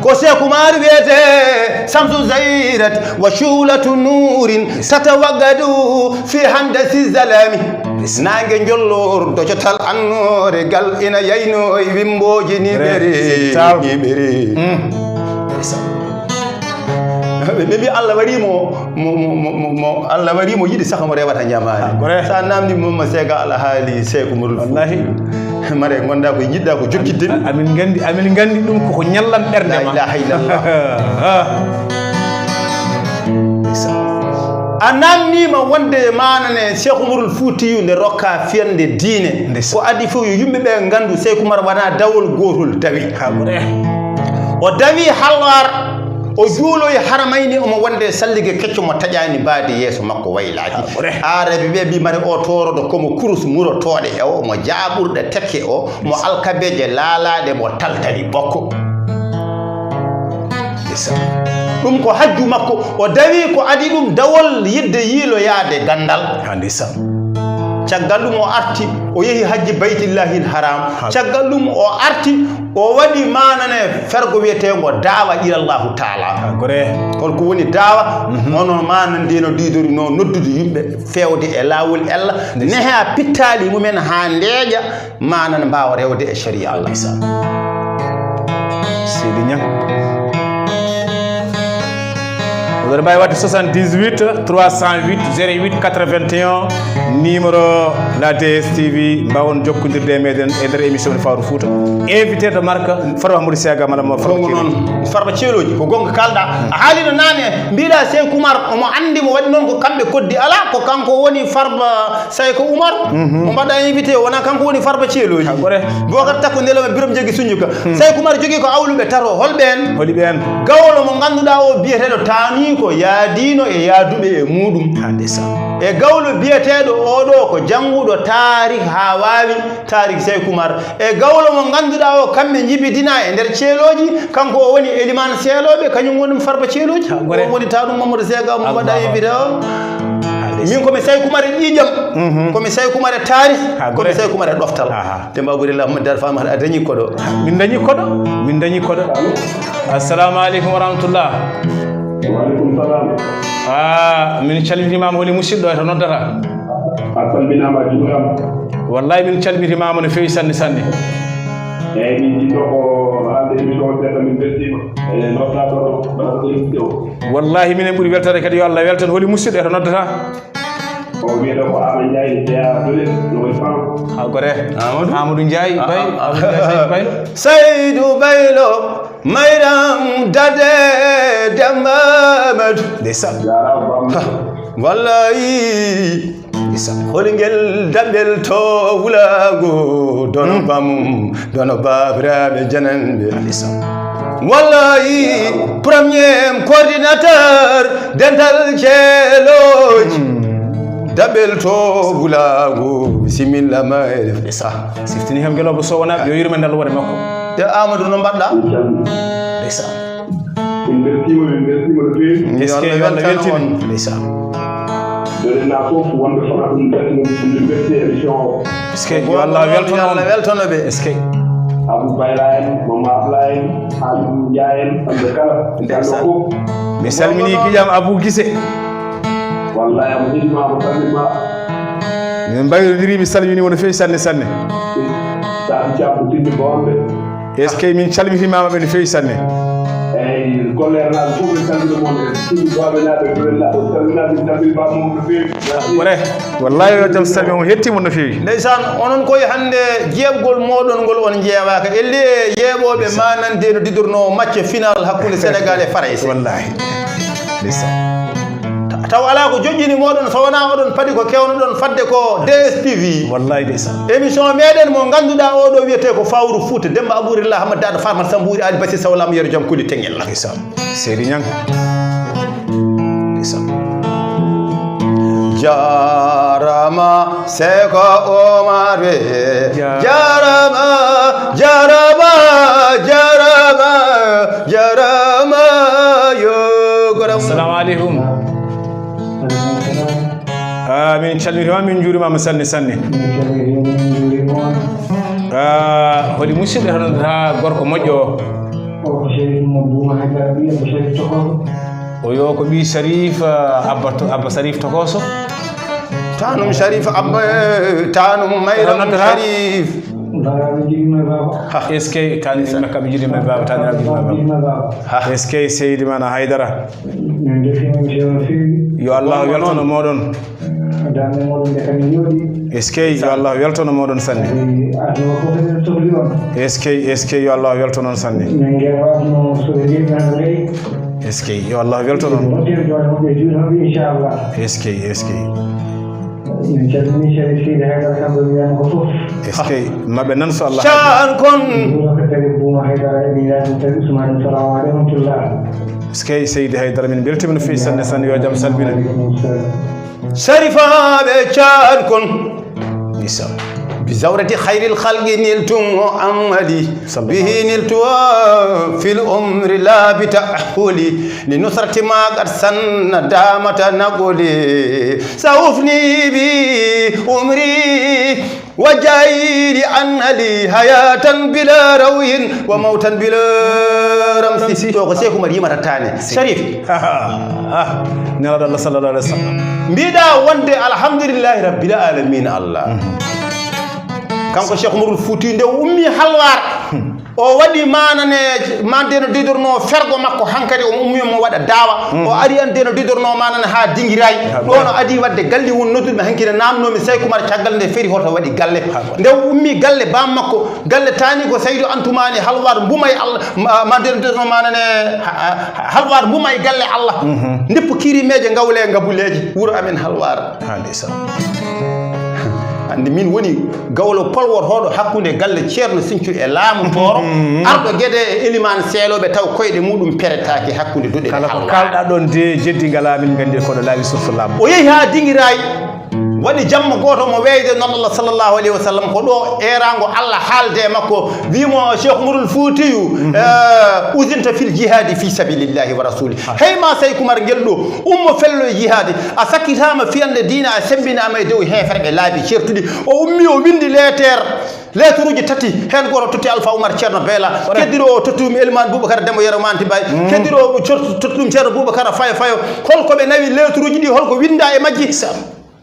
Ko Seyko Oumar wiyete Samsu Zairat wa Shulatu Nurin tatawaggadu fi handasi zalami. Nange njollor docotal annore gal ina yayno e wimboji ni ɓere, ni ɓere. Ɓe mbi Allah wari mo, mo, mo, mo, mo, mo, Allah wari mo yiɗi saka mo rewata ñamaani. Ah, kore. Sa namdi mo ma sega Allah haali Seyko Oumar Al Fouti. Wallahi. Mare gonda ko jiɗɗa ko jokkidde mi. Amin gandi, amin gandi ɗum koko ñallan ɓernde ma. La ilaha illallah. Ah. A namnima wonde manane Cheikh Oumar Al Fouti nde rokka fiyande diine. Ndeysaan. Ko adi fof yo yimɓe ɓe gandu Seyko Oumar wona dawol gotol dawi. Ha, kore. O dawi halwar. O juuloyi haramayni omo wonde sallige kecco mo taƴani mbaadi yeeso makko waylaaki. Ah, ɓure. Aarabi ɓe mbi mari o tooroɗo komo kurus murotooɗe e o mo jaaɓurɗe tekke o mo alkabeeje laalaɗe mo taltali ɓokko. Ndeysaan. Ɗum ko hajju makko o dawi ko adi ɗum dawol yidde yiiloyaade gandal. Ha, ndeysaan. Caggal ɗum o arti o yehi hajji Baytillahil Haram. Ha. Caggal ɗum o arti O waɗi manane fergo wiyetengo dawa ilallahu taala. Ah, gore. Holko woni dawa? Mhm. Hono manane ndeno didori no noddude yimɓe fewde e lawol Allah. Ndeysaan. Neha pittali mumen ha ndeeƴa manane mbawa rewde e sharia Allah. Ndeysaan. Seydi Niang. Mboɗo mbawi wadde soixante-dix-huit trois cent huit zéro huit quatre-vingt-un, numéro la D S T V, mbawon jokkodirde e meɗen e nder émission Fawru Fouta. Invité de marque, Farba Hamadou Sega, madame Farba. Gonga Ceeloji. Noon, Farba Ceeloji, ko gonga kalɗa. A haalino naane, mbiɗa Seyku Umar, omo andi mo waɗi noon ko kamɓe koddi. Ala, ko kanko woni Farba Seyku Umar. Mhm. O mbaɗa invité, wona kanko woni Farba Ceeloji. Bokar Takko Ndelema, Birom Jeggi Sunjuka. Hmm. Seyku Umar jogii ko awluɓe tato, holɓe en? Holi ɓeen? Gawlo mo ngannduɗaa o biyeteeɗo taaniiko, yaadiino e yaaduɓe e muuɗum. Ha, ndeysaan. E gawlo biyeteeɗo oɗo ko jannguɗo taarik haa waawi taarik Seyku Umar. E gawlo mo ngannduɗaa o kamɓe njibidinaa e nder ceelooji, kanko o woni elimaan seelooɓe, kañum woni Farba Ceelooji. Ha, gore. O woni taanum Mamadou Sega mo mbaɗa e bida. Ha, ndeysaan. Min ko mi Seyku Umar e ƴiiƴam. Mhm. Ko mi Seyku Umar e taarik. Ha, ko mi gore. Seyku Umar e ɗoftal. Aha. Demba Abdoulaye Ahmed Dar Fama a dañi koɗo. Min dañi koɗo. Min dañi koɗo. Assalamu aleykum wa rahmatullah. Wa aleykum salam. Ah, min calminimaama, holi musidɗo e to noddata? A salminaama, a juuraama. Wallahi min calminimaama no feewi sanne sanne. Eeyi, min jiɗɗo ko haalde émission o seeɗa, min mbeltiima. E noddaaɗo ɗo, ɗo, ɗo, ɗo. Wallahi minen ɓuri weltade kadi, yo Allah weltan. Holi musidɗo e to noddata? O wiyetee ko Ama Ndiaye, jeyaa Dole, no woni Fam. Ha, gore. Amadou? Amadou Ndiaye, ah, Bay, ah, ah. Amadou Ndiaye, Saydou Baylo. Saydou Baylo, Mayram Dade, Demba Amadou. Ndeysaan. Jaaraama, Bam. Ha, wallahi. Ndeysaan. Holi ngel daɓel to wulaango, dono, hmm, bamum. Dono baabiraaɓe jananɓe. Ndeysaan. Wallahi, premier coordinateur dental ceelooji. Hmm. Daɓel to wulaango, bisimilla ma e. Ndeysaan. Siftini kam gelooba Sow wonaa, yo yurmende Allah wone makko. Yo Amadou, no mbaɗɗa? Ndeysaan. Min mbeltiima, min mbeltiima no feewi. Est-ce que yo Allah weltino on? Ndeysaan. Dole na fof wonɓe fota ɗum mbeltiima, min mbelti émission o. Est-ce que yo Allah weltano on? Yo Allah weltano ɓe. Est-ce que? Abou Bayla en, Mama Abla en, Halidou Ndiaye en, kamɓe kala. Ndeysaan. Kamɓe fof. Mi salmini giƴam Abou Gise. Wallahi, Abou Gise ma, Abou Salmini ma. Min mbayrodiri, mi salmini mo no feewi sanne sanne. Sabi Thiam ko tindi bonɓe. Est-ce que min calmitimaama ɓe no feewi sanne? Eeyi, golleeraaɓe fof, min calmina mon, e Sidi Baaɓe naaɓe, Duwel naaɓe, salminaaɓe, min calmini Baaba Mum no feewi. Wore, wallahi yo jam salmi, on hetti mon no feewi. Ndeysaan, onon koye hannde jeeɓgol mooɗon ngol on jeewaaka. Elli e yeeɓooɓe, ndeysaan, ma nande no didornoo match final hakkunde Senegal e Farayse. Wallahi. Ndeysaan. Ta-, taw alaa ko joƴƴini mooɗon so wonaa oɗon paɗi ko kewnoɗon fadde ko D S T V. Wallahi ndeysaan. Émission meɗen mo ngannduɗaa oɗo wiyetee ko Fawru Fuuta, Demba Abourillah Hamad Daɗo Farmata Sambuuri Ali Basir Sawlam Yero Jam Kuli Teŋel. Ndeysaan. Seydi Ñaŋ. Ndeysaan. Jaaraama Seko Omar we. Ja- Jaaraama, jaaraama, jaaraama, jaaraama, yo goram. Assalamu aleykum. Ah, min calmitiima, min njuuriima sanne sanne. Ah, holi musidɗo tan ha gorko moƴƴo o? O ko Sharif mo Bouma Haydara, ɓiya ko Sharif Tokoso. O yo ko ɓii Sharif, ah, Abba to-, Abba Sharif Tokoso. Tanum Sharif Abba, eh, tanum Mayram Sharif. Mbaɗa mi jiɗi ma baba. Ha. Est-ce que tan makka mi jiɗi ma baba, tan mi jiɗi ma baba. Jiɗi ma baba. Ha. Est-ce que Seydi Mana Haydara? Min ndefi émission no feewi. Yo Allah weltano moɗon. Darnde moɗon nde kam ne yooɗi. Est-ce que yo Allah weltano moɗon sanne. Aduna fof ene sohli on. Est-ce que, est-ce que yo Allah weltano on sanne. Min ngewa aduna o sohli men ley. Est-ce que yo Allah weltano on. Min noddi en jooni honɓe juuɗe honɓe inchallah. Est-ce que, est-ce que. Min calmini Sharif Seydi Haydara kamɓe wiyama ko fof. Est-ce que maɓe nan so Allah. Caan kon. Ɗum ko kadi Bouma Haydara e ɓiyaji tawi Ousmane, salamu aleykum tullah. Est-ce que Seydi Haydara, min beltima no feewi sanne sanne, yo jam salmina. Sharifaaɓe caan kon. Ndeysaan. بزورة خير الخلق نلت محمدي. به نلت في الأمر لا بتأهلي. لنصرة ما قد سن دام تنقلي. سأفني به عمري وجاهدي أن لي حياة بلا روح وموتا بلا رمس. To ko Seeku Umar yimata taane. Sharif. Nelaaɗo Allah sallallahu alaihi wasallam. Mbiɗa wonde alhamdulillahi rabbil alamin Allah. Kanko Cheikh Umarul Fouti nde o ummi Halwar. O waɗi manane, mande no didorno fergo makko, hankadi o ummi mo waɗa dawa. O ari ande no didorno manane ha Dingiray. Ɗo no adi wadde galli won nodduɓe hankine namnomi Sayku Umar caggal nde feri hoto waɗi galle. Nde o ummi galle bam makko, galle tani ko Saydu Antumani halwar mbumay Allah, ma-, mande no didorno manane ha-, ha-, halwar mbumay galle Allah. Ndippo kirimeje ngawle ngabuleji wuro amen halwar. Ha, ndeysaan. Andi min woni gawlo polwor hoɗo hakkunde galle Ceerno Sincu e laamu Tooro, arɗo Gede e Elimaan Seelooɓe taw koyɗe muɗum peretaaki hakkunde duɗe kala ko kalɗa ɗon de jeddi ngala min nganndi koɗo laawi surtout laamu. O yehi haa Dingiray, waɗi jamma gooto mo weyde noon Allah sallallahu alayhi wa sallam ko ɗo eeraango Allah haalde e makko, wi mo Cheikh Umarul Fuutiyu, eh, usinta fil jihaadi fi sabilillahi wa rasuli. Hey ma Sayku Umar ngel ɗo, ummo fello e jihaadi, a sakkitaama fiyande diina, a semmbinaama e dow heeferɓe laabi ceertuɗi. O ummi, o winndi leeteer, leeturuuji tati, heen gooto totti Alfa Umar Ceerno Beela, keddiro o totti ɗum Elimaan Bubakar Demba Yero Manti Bay, keddiro o cor-, totti ɗum Ceerno Bubakar Fayo Fayo. Hol ko ɓe nawi leeturuuji ɗi, hol ko winnda e majji?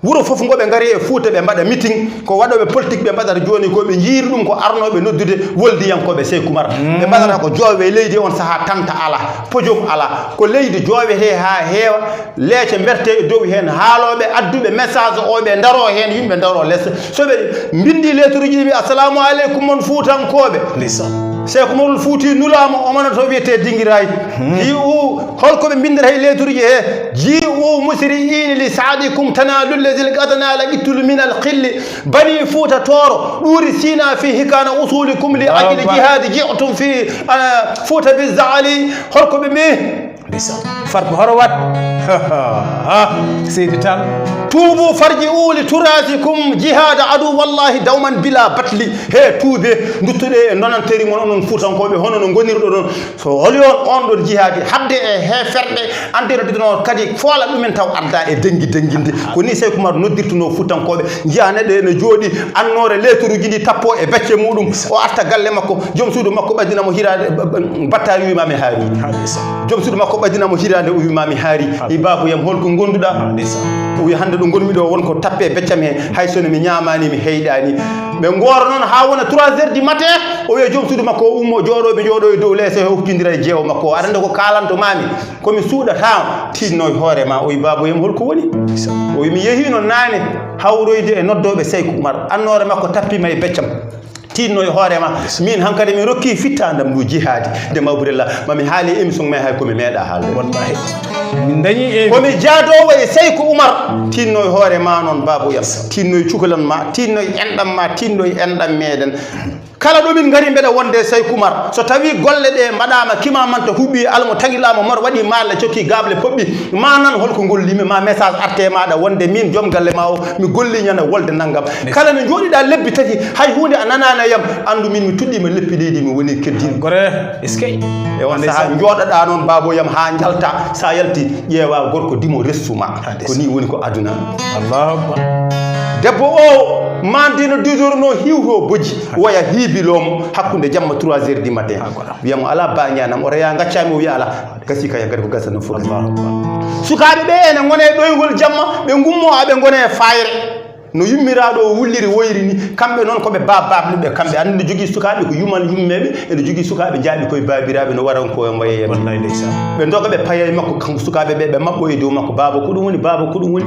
Wuro fof ngo ɓe ngari e Fuuta, ɓe mbaɗa meeting, ko waɗooɓe politique ɓe mbaɗata jooni ko, ɓe njiiri ɗum ko arnooɓe noddude woldiyankooɓe Seyku Umar. Ɓe mbaɗata ko joowe leydi on sahaa tanta alaa, podium alaa, ko leydi joowetee haa heewa, leece mberte e dow heen, haalooɓe adduɓe message o ɓe ndaroo heen, yimɓe ndaroo les. So ɓe mbinndi leeturuuji ɗi, "Assalamu aleykum mon Fuutankooɓe." Ndeysaan. Seyku Umarul Fuuti nulaama, o mona to wiyetee Dingiraay. Ji u, hol ko ɓe mbinndata e leeturuuji he? Ji u musri'ina li sa'dikum tanalu llazi qad nala qitlu min al qilli. Bani Fuuta Tooro, ɗuuri Sina fi hikana usulikum li ajli jihadi ji'tum fi, ah, Fuuta bi za'ali. Hol ko ɓe mbi? Ndeysaan. Farko horo wat. Seydi Tall. Tuubu farji'u li turasikum jihada adu wallahi dawman bila batli. He tuube, nduttuɗe e nonanteri mon onon Fuutankooɓe, hono no ngonirɗo ɗon. So holi on, on ɗon jihaadi, haɓde e heeferɓe, ande no ɗiɗo kadi foola ɗumen taw adda e dengi denginde. Ko ni Seyku Umar noddirtuno Fuutankooɓe, njiya neɗɗo ene jooɗi, annoore leeturuuji ɗi tappo e becce muɗum. O arta galle makko, joom suudu makko ɓaddina mo hiraande, battaari wiima mi haari. Joom suudu makko ɓaddina mo hiraande, o wiima mi haari. I baabuyam, hol ko ngonduɗa? O wi, hannde ɗo ngonmi ɗo, won ko tappe beccam he, hay so no mi ñaamaani, mi heyɗaani. Ɓe ngoora noon haa wona trois heures du matin, o wiya joom suudu makko o ummo, jooɗo, ɓe jooɗo e dow leese, o huftindira e jeewo makko. Aɗa annda ko kaalanto maami, ko mi suuɗata, tiinno e hoore ma. O wi, baabuyam, hol ko woni? O wi, mi yehiino naane hawroyde e noddooɓe Seyku Umar, annoore makko tappima e beccam. Tiinno e hoore ma, min hankadi mi rokki fittaandam ndu jihaadi. De mawbirella, ma mi haali e émission ma hay ko mi meeɗa haalde. Wallahi. Min dañi e ko mi jaadoowo e Seyku Umar. Tiinno e hoore ma noon, baabuyam. Tiinno e cukalan ma, tiinno e enɗam ma, tiinno e enɗam meeɗen. Kala ɗo min ngari mbeɗa wonde e Seyku Umar. So tawi golle ɗe mbaɗaama, kima manta huɓɓi, almo tagilaa mo mor waɗi maalle, cokki gaable poɓɓi, ma nan hol ko ngollimi, ma message arte maɗa wonde min joom galle ma o, mi golli ñande wolde nanngam. Kala no njooɗiɗa lebbi tati, hay huunde a nanaana yam, anndu min mi tuɗɗiima leppi leydi, mi woni keddiiɗo. Gore, eskey. E on sahaa njooɗoɗa noon, baabo yam, haa njalta, sa yalti, ƴeewa gorko dimo restu ma. Ko ni woni ko aduna. Allahu Akbar. Debbo o, mande no didorno hiwto bojji, woya hiibiloomo, hakkunde jamma trois heures du matin. Wiyamo, "Ala ba ñaanam," o reya, "Ngaccami," o wiya, "Ala." Gasi kay, hankadi ko gasano fof. Allahu Akbar. Sukaaɓe ɓe ene ngone e ɗoyngol jamma, ɓe ngummo, aɓe ngone e fayre. No yummiraaɗo o wulliri woyri ni, kamɓe noon ko ɓe baab-baabluɓe, kamɓe. Aɗa andi, no jogii sukaaɓe ko yumal yummeeɓe, ene jogii sukaaɓe jaaɓi koye baabiraaɓe, no waran ko e mbaye yam. Wallaay, ndeysaan. Ɓe ndoga ɓe paya e makko, kanko sukaaɓe ɓe, ɓe maɓɓo e dow makko, "Baaba, ko ɗum woni? Baaba, ko ɗum woni?"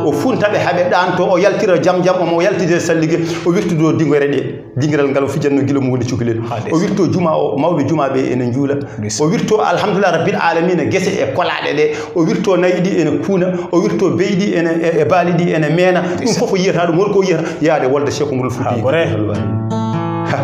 O funta ɓe, haɓe ɗaanto, o yaltira jam jam, omo yaltida sallige, o wirtudo dingore ɗe. Dingiral ngal o fijanno gila mo woni cukalel. O wirto juma o, mawɓe juma ɓe ene njuula. O wirto alhamdulillah rabbil alamina, gese e kolaɗe ɗe. O wirto nayi ɗi ene kuuna. O wirto beyi ɗi ene, e, e baali ɗi ene meena. Ɗum fof o yiyata ɗum. Hol ko yiyata? Yaade wolde Cheikh Umarul Fuuti. Ha.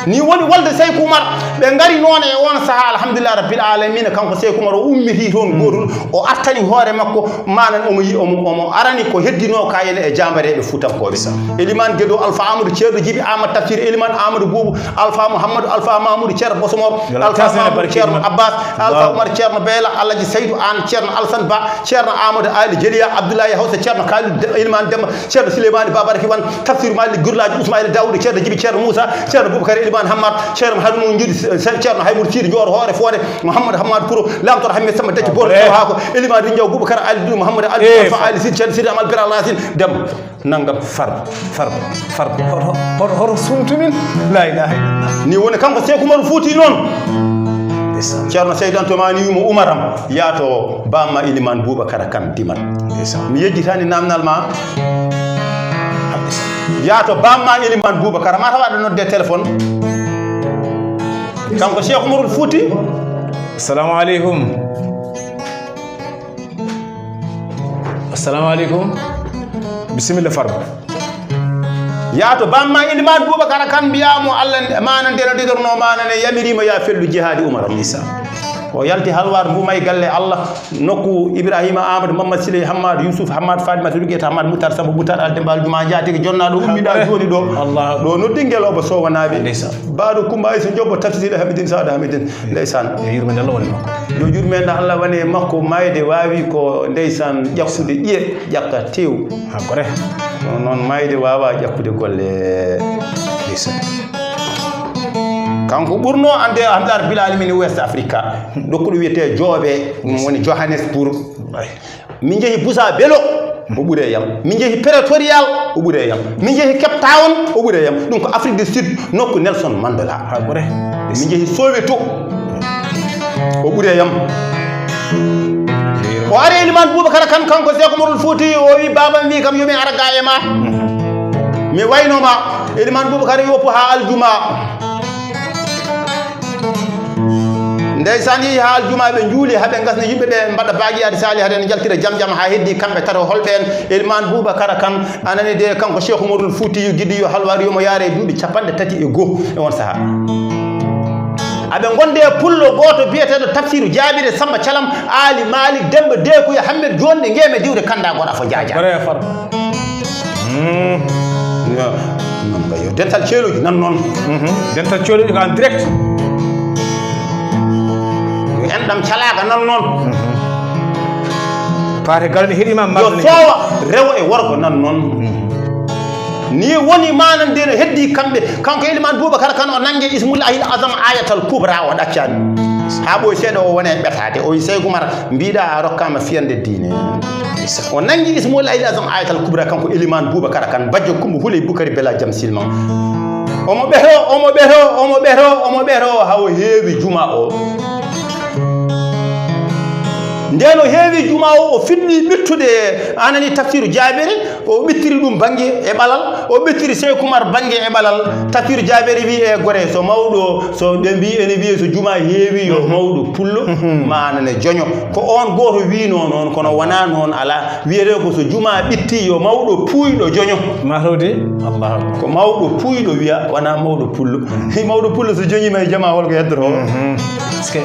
Ni woni wolde Seyku Umar. Ɓe ngari noon e on saha, alhamdulillah rabbil alamina. Kanko Seyku Umar o ummiti toon gootol. O artani hoore makko. Manan omo yi-, omo, omo arani ko heddino ka ene e jambareɓe Fuutankooɓe. Eliman Gedo, Alfa Amadou, Ceerno Jibi Amadou Tafsir, Eliman Amadou Boubou, Alfa Mouhamadou, Alfa Mamoudou, Ceerno Bosomor, Alfa Mamoudou, Ceerno Abbas, Alfa Umar, Ceerno Beela, Alaji Saydu An, Ceerno Alsan Ba, Ceerno Amadou Ali Jeliya, Abdoulaye Hawsa, Ceerno Khalid De-, Eliman Demba, Ceerno Souleymane Babaraki Wan, Tafsir Malik Gurlaji, Ousmane Daoud, Ceerno Jibi, Ceerno Moussa, Ceerno Boubacar Eliman Hammad, Ceerno Hammad Mum Njuuɗi, Ceerno Haymour Siidi Joor Hoore Fooɗe, Mouhammad Hammad Kouro, Lamtoor Hamme Samma Dacci Booro Taw Haako, Eliman Rinjaw Boubacar Ali Dum, Mouhammad Ali Alfa Ali Sidi Ceerno Sidi Amal Biral Racine Demba. Nangam farba, farba, farba. Hoto, hoto, hoto sumtu min. La ilaha illallah. Ni woni kanko Seeku Umaru Fuuti noon. Ndeysaan. Ceerno Seydi Antumani wiimo Umaram, yaato bamma Eliman Boubacar Kan Dimal. Ndeysaan. Mi yejjitani namnal ma. Yaato bamma Eliman Boubacar, ma tawa aɗa nodde téléphone. Kanko Cheikh Umarul Fouti. Assalamu aleykum. Assalamu aleykum. Bisimilla farba. Yaato bamma Eliman Boubacar Kan mbiyamo Allah manande no didorno manane yamirima ya fellu jihadi Umar Isa. O yalti halwar mbumay galle Allah nokku Ibrahima Amadou Mamadou Siley Hammad Youssouf Hammad Fadima Touré Gueta Hammad Moutar Samba Moutar Aldemba Aljuma Jatigi jonnaɗo ummiɗa joni ɗo. Allah. Ɗo noddi ngeloba sowanaaɓe. Ndeysaan. Baɗo Kumba Aysa Jobbo tafsir Hamidin Sada Hamidin. Ndeysaan. Yo yurmende Allah wone makko. Yo yurmende Allah wone makko mayde wawi ko ndeysaan ƴakkude ƴiye ƴakka tew. Ha gore. Kono noon mayde wawa ƴakkude golle. Ndeysaan. Kanko ɓurno ande Hamdar Bilal min West Africa. Dokkuɗo wiyete Jooɓe, ɗum woni Johannesburg. Ay. Min njehi Busa Belo, o ɓuri e yam. Min njehi Pretoria, o ɓuri e yam. Min njehi Cape Town, o ɓuri e yam. Ɗum ko Afrique du Sud, nokku Nelson Mandela. Ha gore. Min njehi Soweto, o ɓuri e yam. O ari Eliman Boubacar Kan, kanko Seeku Umarul Fouti, o wi, "Baaba mi wi kam, yo mi ara ga e ma. Mi wayno ma." Eliman Boubacar yoppu ha aljuma. Ndeysaan, yehi haa aljuma, ɓe njuuli, haa ɓe ngasni yimɓe ɓe, mbaɗa baaji adi saali, hade ne njaltira jam jam, haa heddi kamɓe tato, holɓe en? Eliman Boubacar Kan, a nani de, kanko Cheikh Umarul Fuutiyu Gidiyu Halwar, yo mo yaare duuɓi capanɗe tati e go'o e on sahaa. Aɓe ngonde e pullo gooto biyeteeɗo Tafsiru Jaabiri Samba Calam, Aali Maalik, Demba Deekuya, Hammet Joonde, Ngeeme Diwde, Kanda Goɗa fo Jaaja. Bare far. Mm. Ya, non kay yo dental ceeluji nan noon. Mhm. Dental ceeluji ko en direct. Yo enɗam calaaka nan noon. Mhm. Paate galle heɗima. Yo soowa rewo e worgo nan noon. Mhm. Ni woni manande no heddi kamɓe, kanko Eliman Boubacar Kan o nange Ismul Ahil Azam Ayatal Kubra o ɗaccani. Ha ɓoy seeɗa o wone ɓetaade, o wi Seyku Umar, mbiɗa a rokkama fiyande diine. O nangi Ismul Ahil Azam Ayatal Kubra, kanko Eliman Boubacar Kan, bajjo Kumba Huley Bukari Bela Jam Silman. Omo ɓeto, omo ɓeto, omo ɓeto, omo ɓeto, hawo heewi juma o. Nden o heewi juma o, o finni ɓittude, anani Tafsiru Jaabiri, o ɓittiri ɗum bannge e ɓalal, o ɓittiri Seyku Umar bannge e ɓalal. Tafsiru Jaabiri wi e gore, so mawɗo, so ɓe mbi ene wiye so juma heewi yo mawɗo pullo, ma anane joño. Ko on gooto wino noon, kono wona noon ala. Wiyete ko so juma ɓitti yo mawɗo puuyɗo joño. Mahrude, Allahu Akbar. Ko mawɗo puuyɗo wiya, wona mawɗo pullo. Mawɗo pullo so joñima e jama, holko heddoto? Mhm. Est-ce que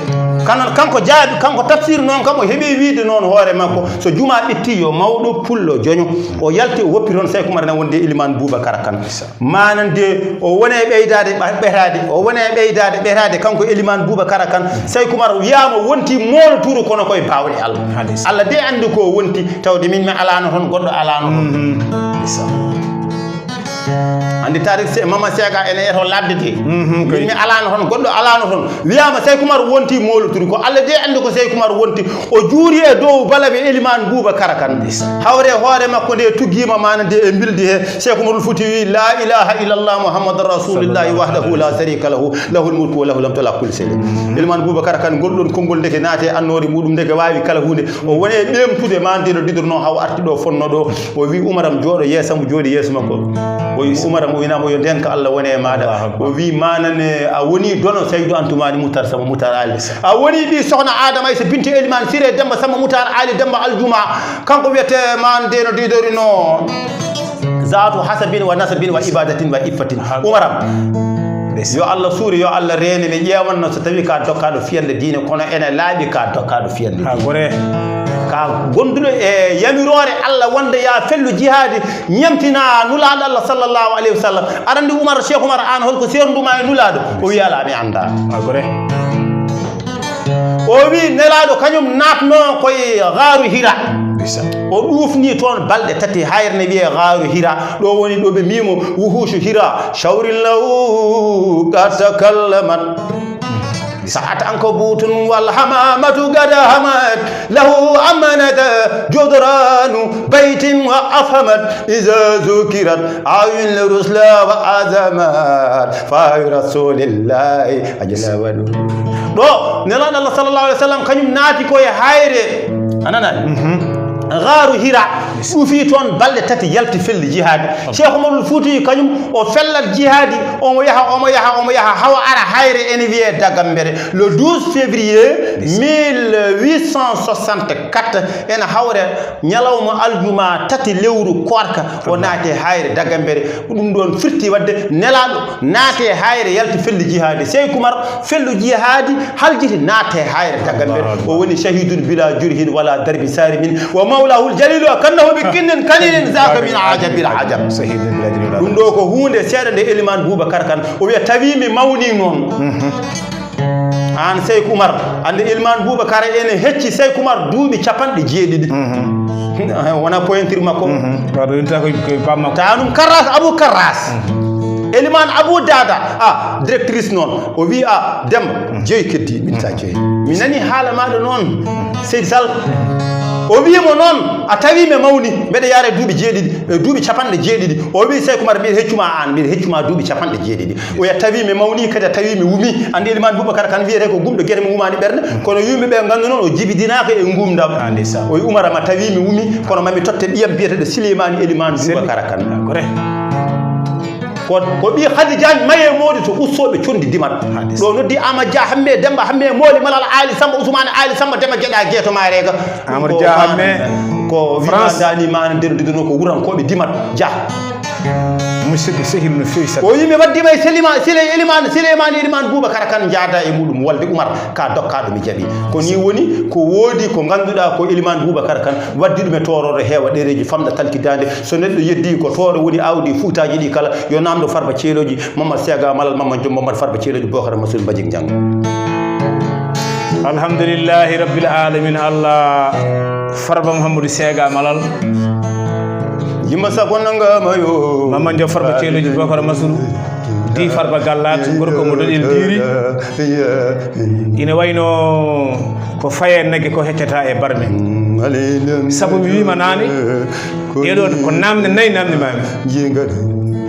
Kanan kanko jaabi, kanko Tafsir noon kam o heɓi wiide noon hoore makko, so juma ɓitti yo mawɗo pullo joño. O yalti o woppi toon Seyku Umar na wonde Eliman Boubacar Kan. Manande o wone ɓeydaade ɓa-, ɓetaade, o wone ɓeydaade ɓetaade kanko Eliman Boubacar Kan. Seyku Umar wiyama wonti moolo turu kono koye bawɗe Allah. Hadis. Allah de andi ko wonti, tawde min mi alano toon, goɗɗo alano toon. Mhm. Isa. Andi tarik se-, Mama Sega ene yeto labde de. Mhm, min koy. Mi alano toon, goɗɗo alano toon. Wiyama Seyku Umar wonti moolo turu, ko Allah de andi ko Seyku Umar wonti. O juuri e dow balaɓe Eliman Boubacar Kan. Hawre hoore makko nde tuggima manande e mbildi he. Cheikh Umarul Fouti wi, "La ilaha illallah Muhammadur Rasulullah wahdahu la sharika lahu, lahul mulku wa lahul hamdu ala kulli shay'in." Eliman Boubacar Kan ngol ɗon konngol ndeke naate annoore muɗum ndeke wawi kala hunde. O wone ɓeemtude manande no didorno haw arti ɗo fonno ɗo. O wi, "Umaram jooɗo yeeso mo, jooɗi yeeso makko." O wi, "Umaram," o winama, "Yo ndenka Allah wone e maɗa." Allahu Akbar. O wi, "Manane a woni dono Saydu Antumani Mutar Sama Mutar Ali." A woni ɓi sohna Adama Aïssa binti Eliman Siré Demba Samba Mutar Ali Demba Aljuma. Kanko wiyete ma nde no didorino. Zatu hasabin wa nasabin wa ibadatin wa iffatin. Umaram. Yo Allah suure, yo Allah reene, mi ƴeewanno so tawi ka dokkaɗo fiyande diine, kono ene laaɓi ka dokkaɗo fiyande diine. Ka gonduɗo e yamiroore Allah wonde ya fellu jihaadi, ñamtina Nulaaɗo Allah sallallahu alayhi wa sallam. Aɗa anndi Umar, Cheikh Umar, aan holko seerndu ma e Nulaaɗo? O wi, "Alaa, mi anndaa." A gore. O wi, Nelaaɗo kañum naatno koye gaaru Hira. O ɗuufni toon balɗe tati, hayre ne wiyee Gaaru Hira. Ɗo woni ɗo ɓe mbiimo wuhuusu Hira, shawrin lahu qad takallamat. Sa'at ankabutun wal hamamatu qad hamat, lahu amanat judranu baytin wa afhamat. Iza zukirat awin rusla wa azamat, fa rasulillahi ajla wa. Ɗo Nelaaɗo Allah sallallahu alaihi wasallam kañum naati ko e hayre. A nanaani? Gaaru Hira. Ɗuufi toon balɗe tati, yalti felli jihaadi. Cheikh Umarul Fuuti kañum o fellat jihaadi, omo yaha, omo yaha, omo yaha, hawa ara hayre ene wiyee Dagambere. Le douze février mille huit cent soixante-quatre, ene hawre ñalawma aljuma tati lewru koorka, o naati hayre Dagambere. Ɗum ɗoon firti waɗde Nelaaɗo naati e hayre, yalti felli jihaadi. Seyku Umar fellu jihaadi, haljiti, naati e hayre Dagambere. O woni shahidun bila jurhin wala darbi sarimin. Wa mawlahul jalilu akannahu bi kinnin kaninin zaka min ajabil ajab. Ɗum ɗo ko huunde seeɗa nde Elimaan Bubakar Kan o wiya tawi mi mawni noon. Aan Seyku Umar, annde Elimaan Bubakar ene hecci Seyku Umar duuɓi capanɗe jeeɗiɗi. Wona pointure makko. Waɗo yonta ko, ko bam makko. Taanum Karras, Abu Karras. Elimaan Abu Dada, a directrice noon. O wi a Demba, jeyi keddi, min ta jeyi. Mi nani haala maɗa noon, Seydi Sall. O wi mo noon, a tawi mi mawni, mbeɗa yaara e duuɓi jeeɗiɗi, e duuɓi capanɗe jeeɗiɗi. O wi Seyku Umar, mbiɗa heccuma aan, mbiɗa heccuma duuɓi capanɗe jeeɗiɗi. O wiya tawi mi mawni, kadi a tawi mi wumi. Anndi Elimaan Bubakar Kan wiyete ko gumɗo gete mo wumaani ɓernde, kono yumɓe ɓe nganndu noon o jibidinaaka e ngumdam. Ah, ndeysaan. O wi Umar ma tawi mi wumi, kono mami totte ɓiyam biyeteɗo Sileymaani Elimaan Bubakar Kan. Ah, ko re. Ko, ko ɓii Khady Diagne maye moodi to Ussooɓe Conndi Dimat. Ah, ndeysaan. Ɗo noddi Ama Dia Hamme Demba Hamme Mooli Malal Aali Samba Usmaane Aali Samba Dema Geɗa Geeto Mareega. Amadou Dia Hamme. Ko France. Wimandaani maana nder diduno ko wurankooɓe Dimat Dia. Musidɗo sehil no feewi saɗa. O yimɓe waddima e Selima, Sile, Eliman, Sileymani Eliman Boubacar Kane njaada e muɗum walde Umar ka dokkaaɗo mi jaɓi. Ko ni woni ko woodi ko ngannduɗaa ko Eliman Boubacar Kane waddi ɗum e tooroodo heewa ɗereeji famɗa talki daande. So neɗɗo yeddi ko tooro woni awdi fuutaaji ɗi kala yo namdo Farba Ceelooji Mamad Sega Malal Mamad Jom Mamad Farba Ceelooji Bokar Masul Mbajik Njang. Alhamdulillahi Rabbil Alamin Allah Farba Mouhamadou Sega Malal. Yimma sakon nanga mayo. Mamman Diop Farba Ceelooji Bokar Masuru. Di Farba Gallat, gorko mo doƴel diiri. Ina wayno ko faye nagge ko heccata e barme. Sabu mi wiima naane, eɗon ko namde nayi namde mami.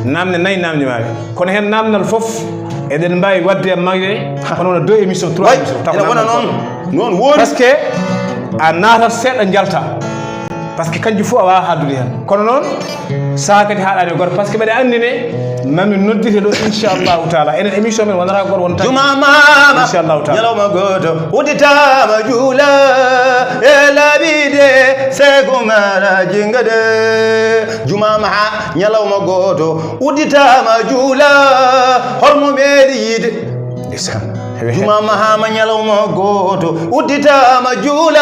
Namde nayi namde mami. Kono hen namdal fof, eɗen mbawi wadde e mayre, kono wona deux émissions, trois émissions. Taw ene wona namdal noon. Fof. Noon woori. Parce que a naatat seeɗa njalta. Parce que kanjum fof a wawa haaldude hen. Kono noon, saha kadi haaɗani e goto. Parce que mbeɗa anndi ne, mami noddite ɗo, inchallahu taala. Enen émission men wonata goto wonta. Juma mama. Inchallahu taala. Ñalawma goto, udditama juula, e laaɓi de, Seeku Umar Jinga de. Juma maha, ñalawma goto, udditama juula, hormo meeɗi yiide. Ndeysaan. Juma mahama ñalawma goto, udditama juula,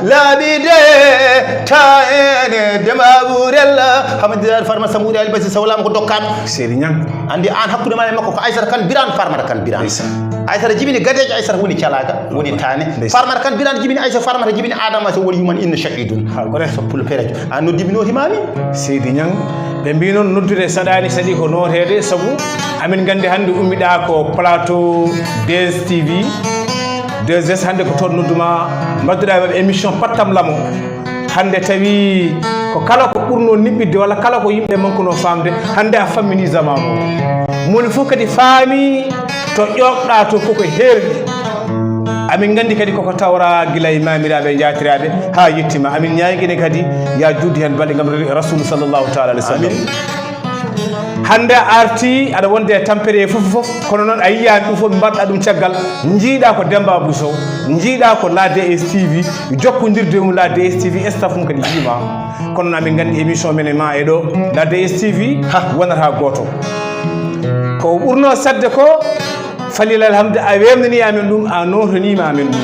laaɓi de, ta ene, Demba Ɓurella, Hamadidaade Farma Sambuuri Ali Basi Sawlama ko dokkaɗo. Seydi Ñang. Anndi an hakkunde ma e makko ko Aysata Kan Birane, Farmata Kan Birane. Ndeysaan. Aysata jibini gadeejo, Aysata woni calaaga, woni taane. Ndeysaan. Farmata Kan Birane jibini Aysata, Farmata jibini Adama, so woni yuman inna shahidun. Ha, ko ref. So pullo perejo. An noddi mi nooti mami. Seydi Ñang, ɓe mbi noon noddude saɗani, saɗi ko nootede, sabu amin nganndi hannde ummiɗa ko plateau D S T V, deux S, hannde ko toon nodduma, mbaɗduɗa e maɓɓe émission Pattam Lamo. Hannde tawi ko kala ko ɓurno niɓɓidde walla kala ko yimɓe mankuno faamde, hannde a fammini zamanu o. Moni fof kadi faami to ƴoogɗa to koko heerni. Amin nganndi kadi koko tawra gila e mamiraaɓe e jaatiraaɓe haa yettima. Amin ñaagine kadi ya juutde heen balɗe ngam Rasulu sallallahu taala alayhi wa sallam. Amin. Hannde a arti aɗa wonde e tampere e fof fof, kono noon a yiyaani ɗum fof ɓe mbaɗɗa ɗum caggal. Njiiɗa ko Demba Abou Sow, njiiɗa ko la D S T V, jokkondirde mum la D S T V, staff mum kadi jiima. Kono noon amin nganndi émission men e ma e ɗo, la D S T V, ha, wonata gooto. Ko ɓurno saɗde ko, falila alhamdu, a wemnani amen ɗum, a notonima amen ɗum.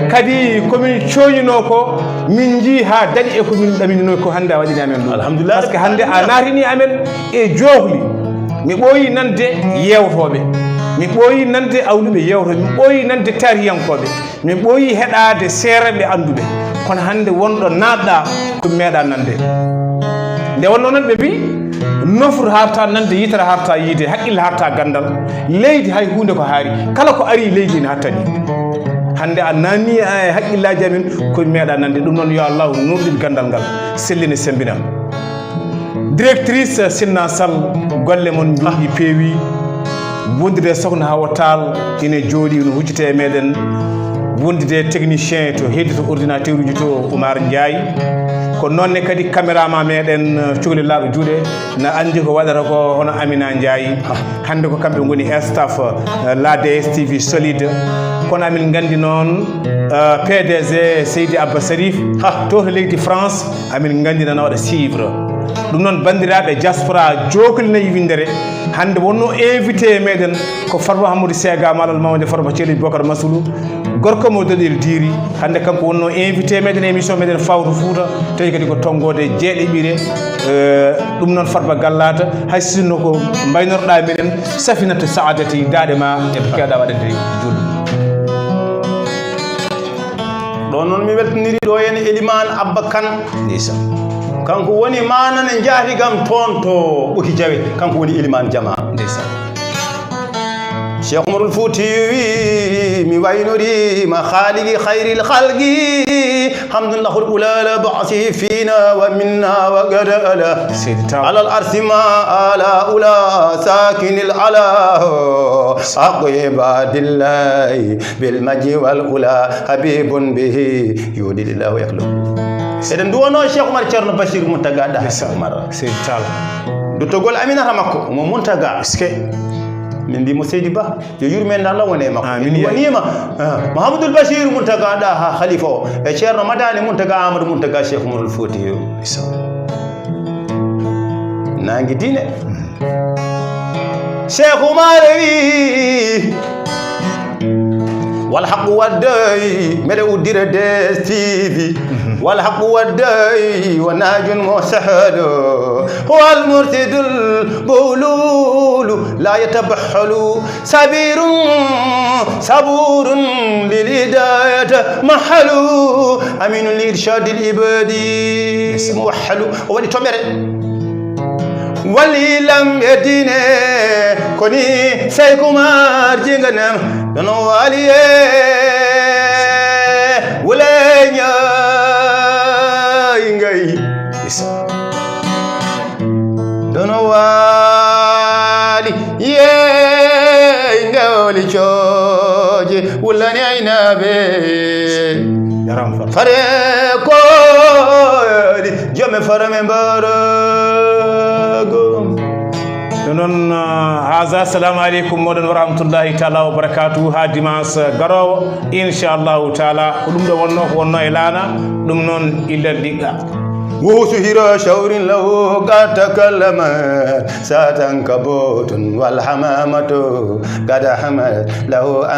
Kadi komin coñino ko, min jii ha daɗi e ko min ɗaminino ko hannde a waɗini amen ɗum. Alhamdulillah. Parce que hannde a naatini amen e joohli. Mi ɓooyi nande yewtooɓe. Mi ɓooyi nande awluɓe yewtoɓe, mi ɓooyi nande taarihiyankooɓe, mi ɓooyi heɗaade seereeɓe annduɓe. Kono hannde wonɗo naatɗa ko meeɗa nande. Nde wonnoo noon ɓe mbi, nofru harta nande, yitere harta yiide, haqqille harta ganndal. Leydi hay huunde ko haari. Kala ko ari leydi ene hattani. Hannde a naatni e haqqillaaji amen ko meeɗa nande. Ɗum noon yo Allahu nuurɗin ganndal ngal, sellina, semmbina. Directrice Sinna Sall, golle mon njooɗi, peewi. Wondude Sokhna Hawa Tall ine jooɗi, no huccita e meɗen. Wondude technicien to heedi to ordinateur uji to, Oumar Ndiaye. Ko noon ne kadi caméraman meɗen, eh, cukalel laaɗo juuɗe, na anndi ko waɗata ko, hono Amina Ndiaye. Hannde ko kamɓe ngoni staff, eh, la D S T V solide. Kono amin nganndi noon, eh, P D G Seydi Abba Sarif, ha, to to leydi France, amin nganndi nana waɗa suivre. Ɗum noon, banndiraaɓe diaspora, jokli nayi winndere. Hannde wonno invité meɗen ko Farba Hammadou Sega, Malal Mawde Farba Ceeli Bokar Masulu, gorko mo Doɗel Diiri. Hannde kanko wonno invité meɗen, émission meɗen Fawto Fouta, tawi kadi ko tonngoode jeeɗiɓire. Eh, ɗum noon Farba Gallata, hay sinno ko mbaynorɗa minen, Safinata Saadati, daaɗe ma e keeɗa waɗande juul. Ɗo noon mi weltaniri ɗo en Eliman Abba Kane. Ndeysaan. Kanko woni manane njaati gam toon to Ɓoki Jawe. Kanko woni Eliman Jama. Ndeysaan. Cheikh Umarul Fouti wi, mi waynori ma Khaliqi khairil khalqi. Hamdun lahul ula la ba'si fina wa minna wa gadala. Seydi Tall. Alal arsi ma ala ula sakinil ala. Haqqu ibadillahi bil majdi wal ula. Habibun bihi yudillahu yaklu. Eɗen nduwano Cheikh Oumar Thierno Bachir Mountaga Daha Cheikh Oumar. Seydi Tall. Duttogol Aminata makko, mo Mountaga. Est-ce que? Min mbi mo Seydi Ba, yo yurmeende Allah wone e makko. Amin, ya. Wonima, ah, Mouhamadoul Bachir Mountaga Daha Khalifa o, e Ceerno Madani Mountaga Amadou Mountaga Cheikh Oumarul Fouti. Isa. Nangi diine. Cheikh Oumar wi, wal haqqu wadday, mbeɗa uddira D S T V. Wal haqqu wadday, wa najun muhsahado, wal mursidul bululu, la yatabahhalu. Sabirun, saburun, lil hidayati mahalu. Aminun li irshadil ibadi muwahhalu. O waɗi toɓɓere. Wali lam e diine, koni Seyku Umar jinganem, dono wali e wule ñaay ngay. Dono wali yeey ngawli cooje, wullani aynaaɓe. Jaram fa. Fare kooli, joome farame mbarogo. Ɗum noon, ah, haza, assalamu aleykum moɗon wa rahmatullahi taala wa barakatuhu. Ha dimanche garowo, inchallahu taala, ko ɗum ɗo wonno, ko wonno e laana, ɗum noon illa diɗɗa. Wusu hiro shawrin lahu qad takallama, satan kabotun wal hamamatu qad hamat lahu.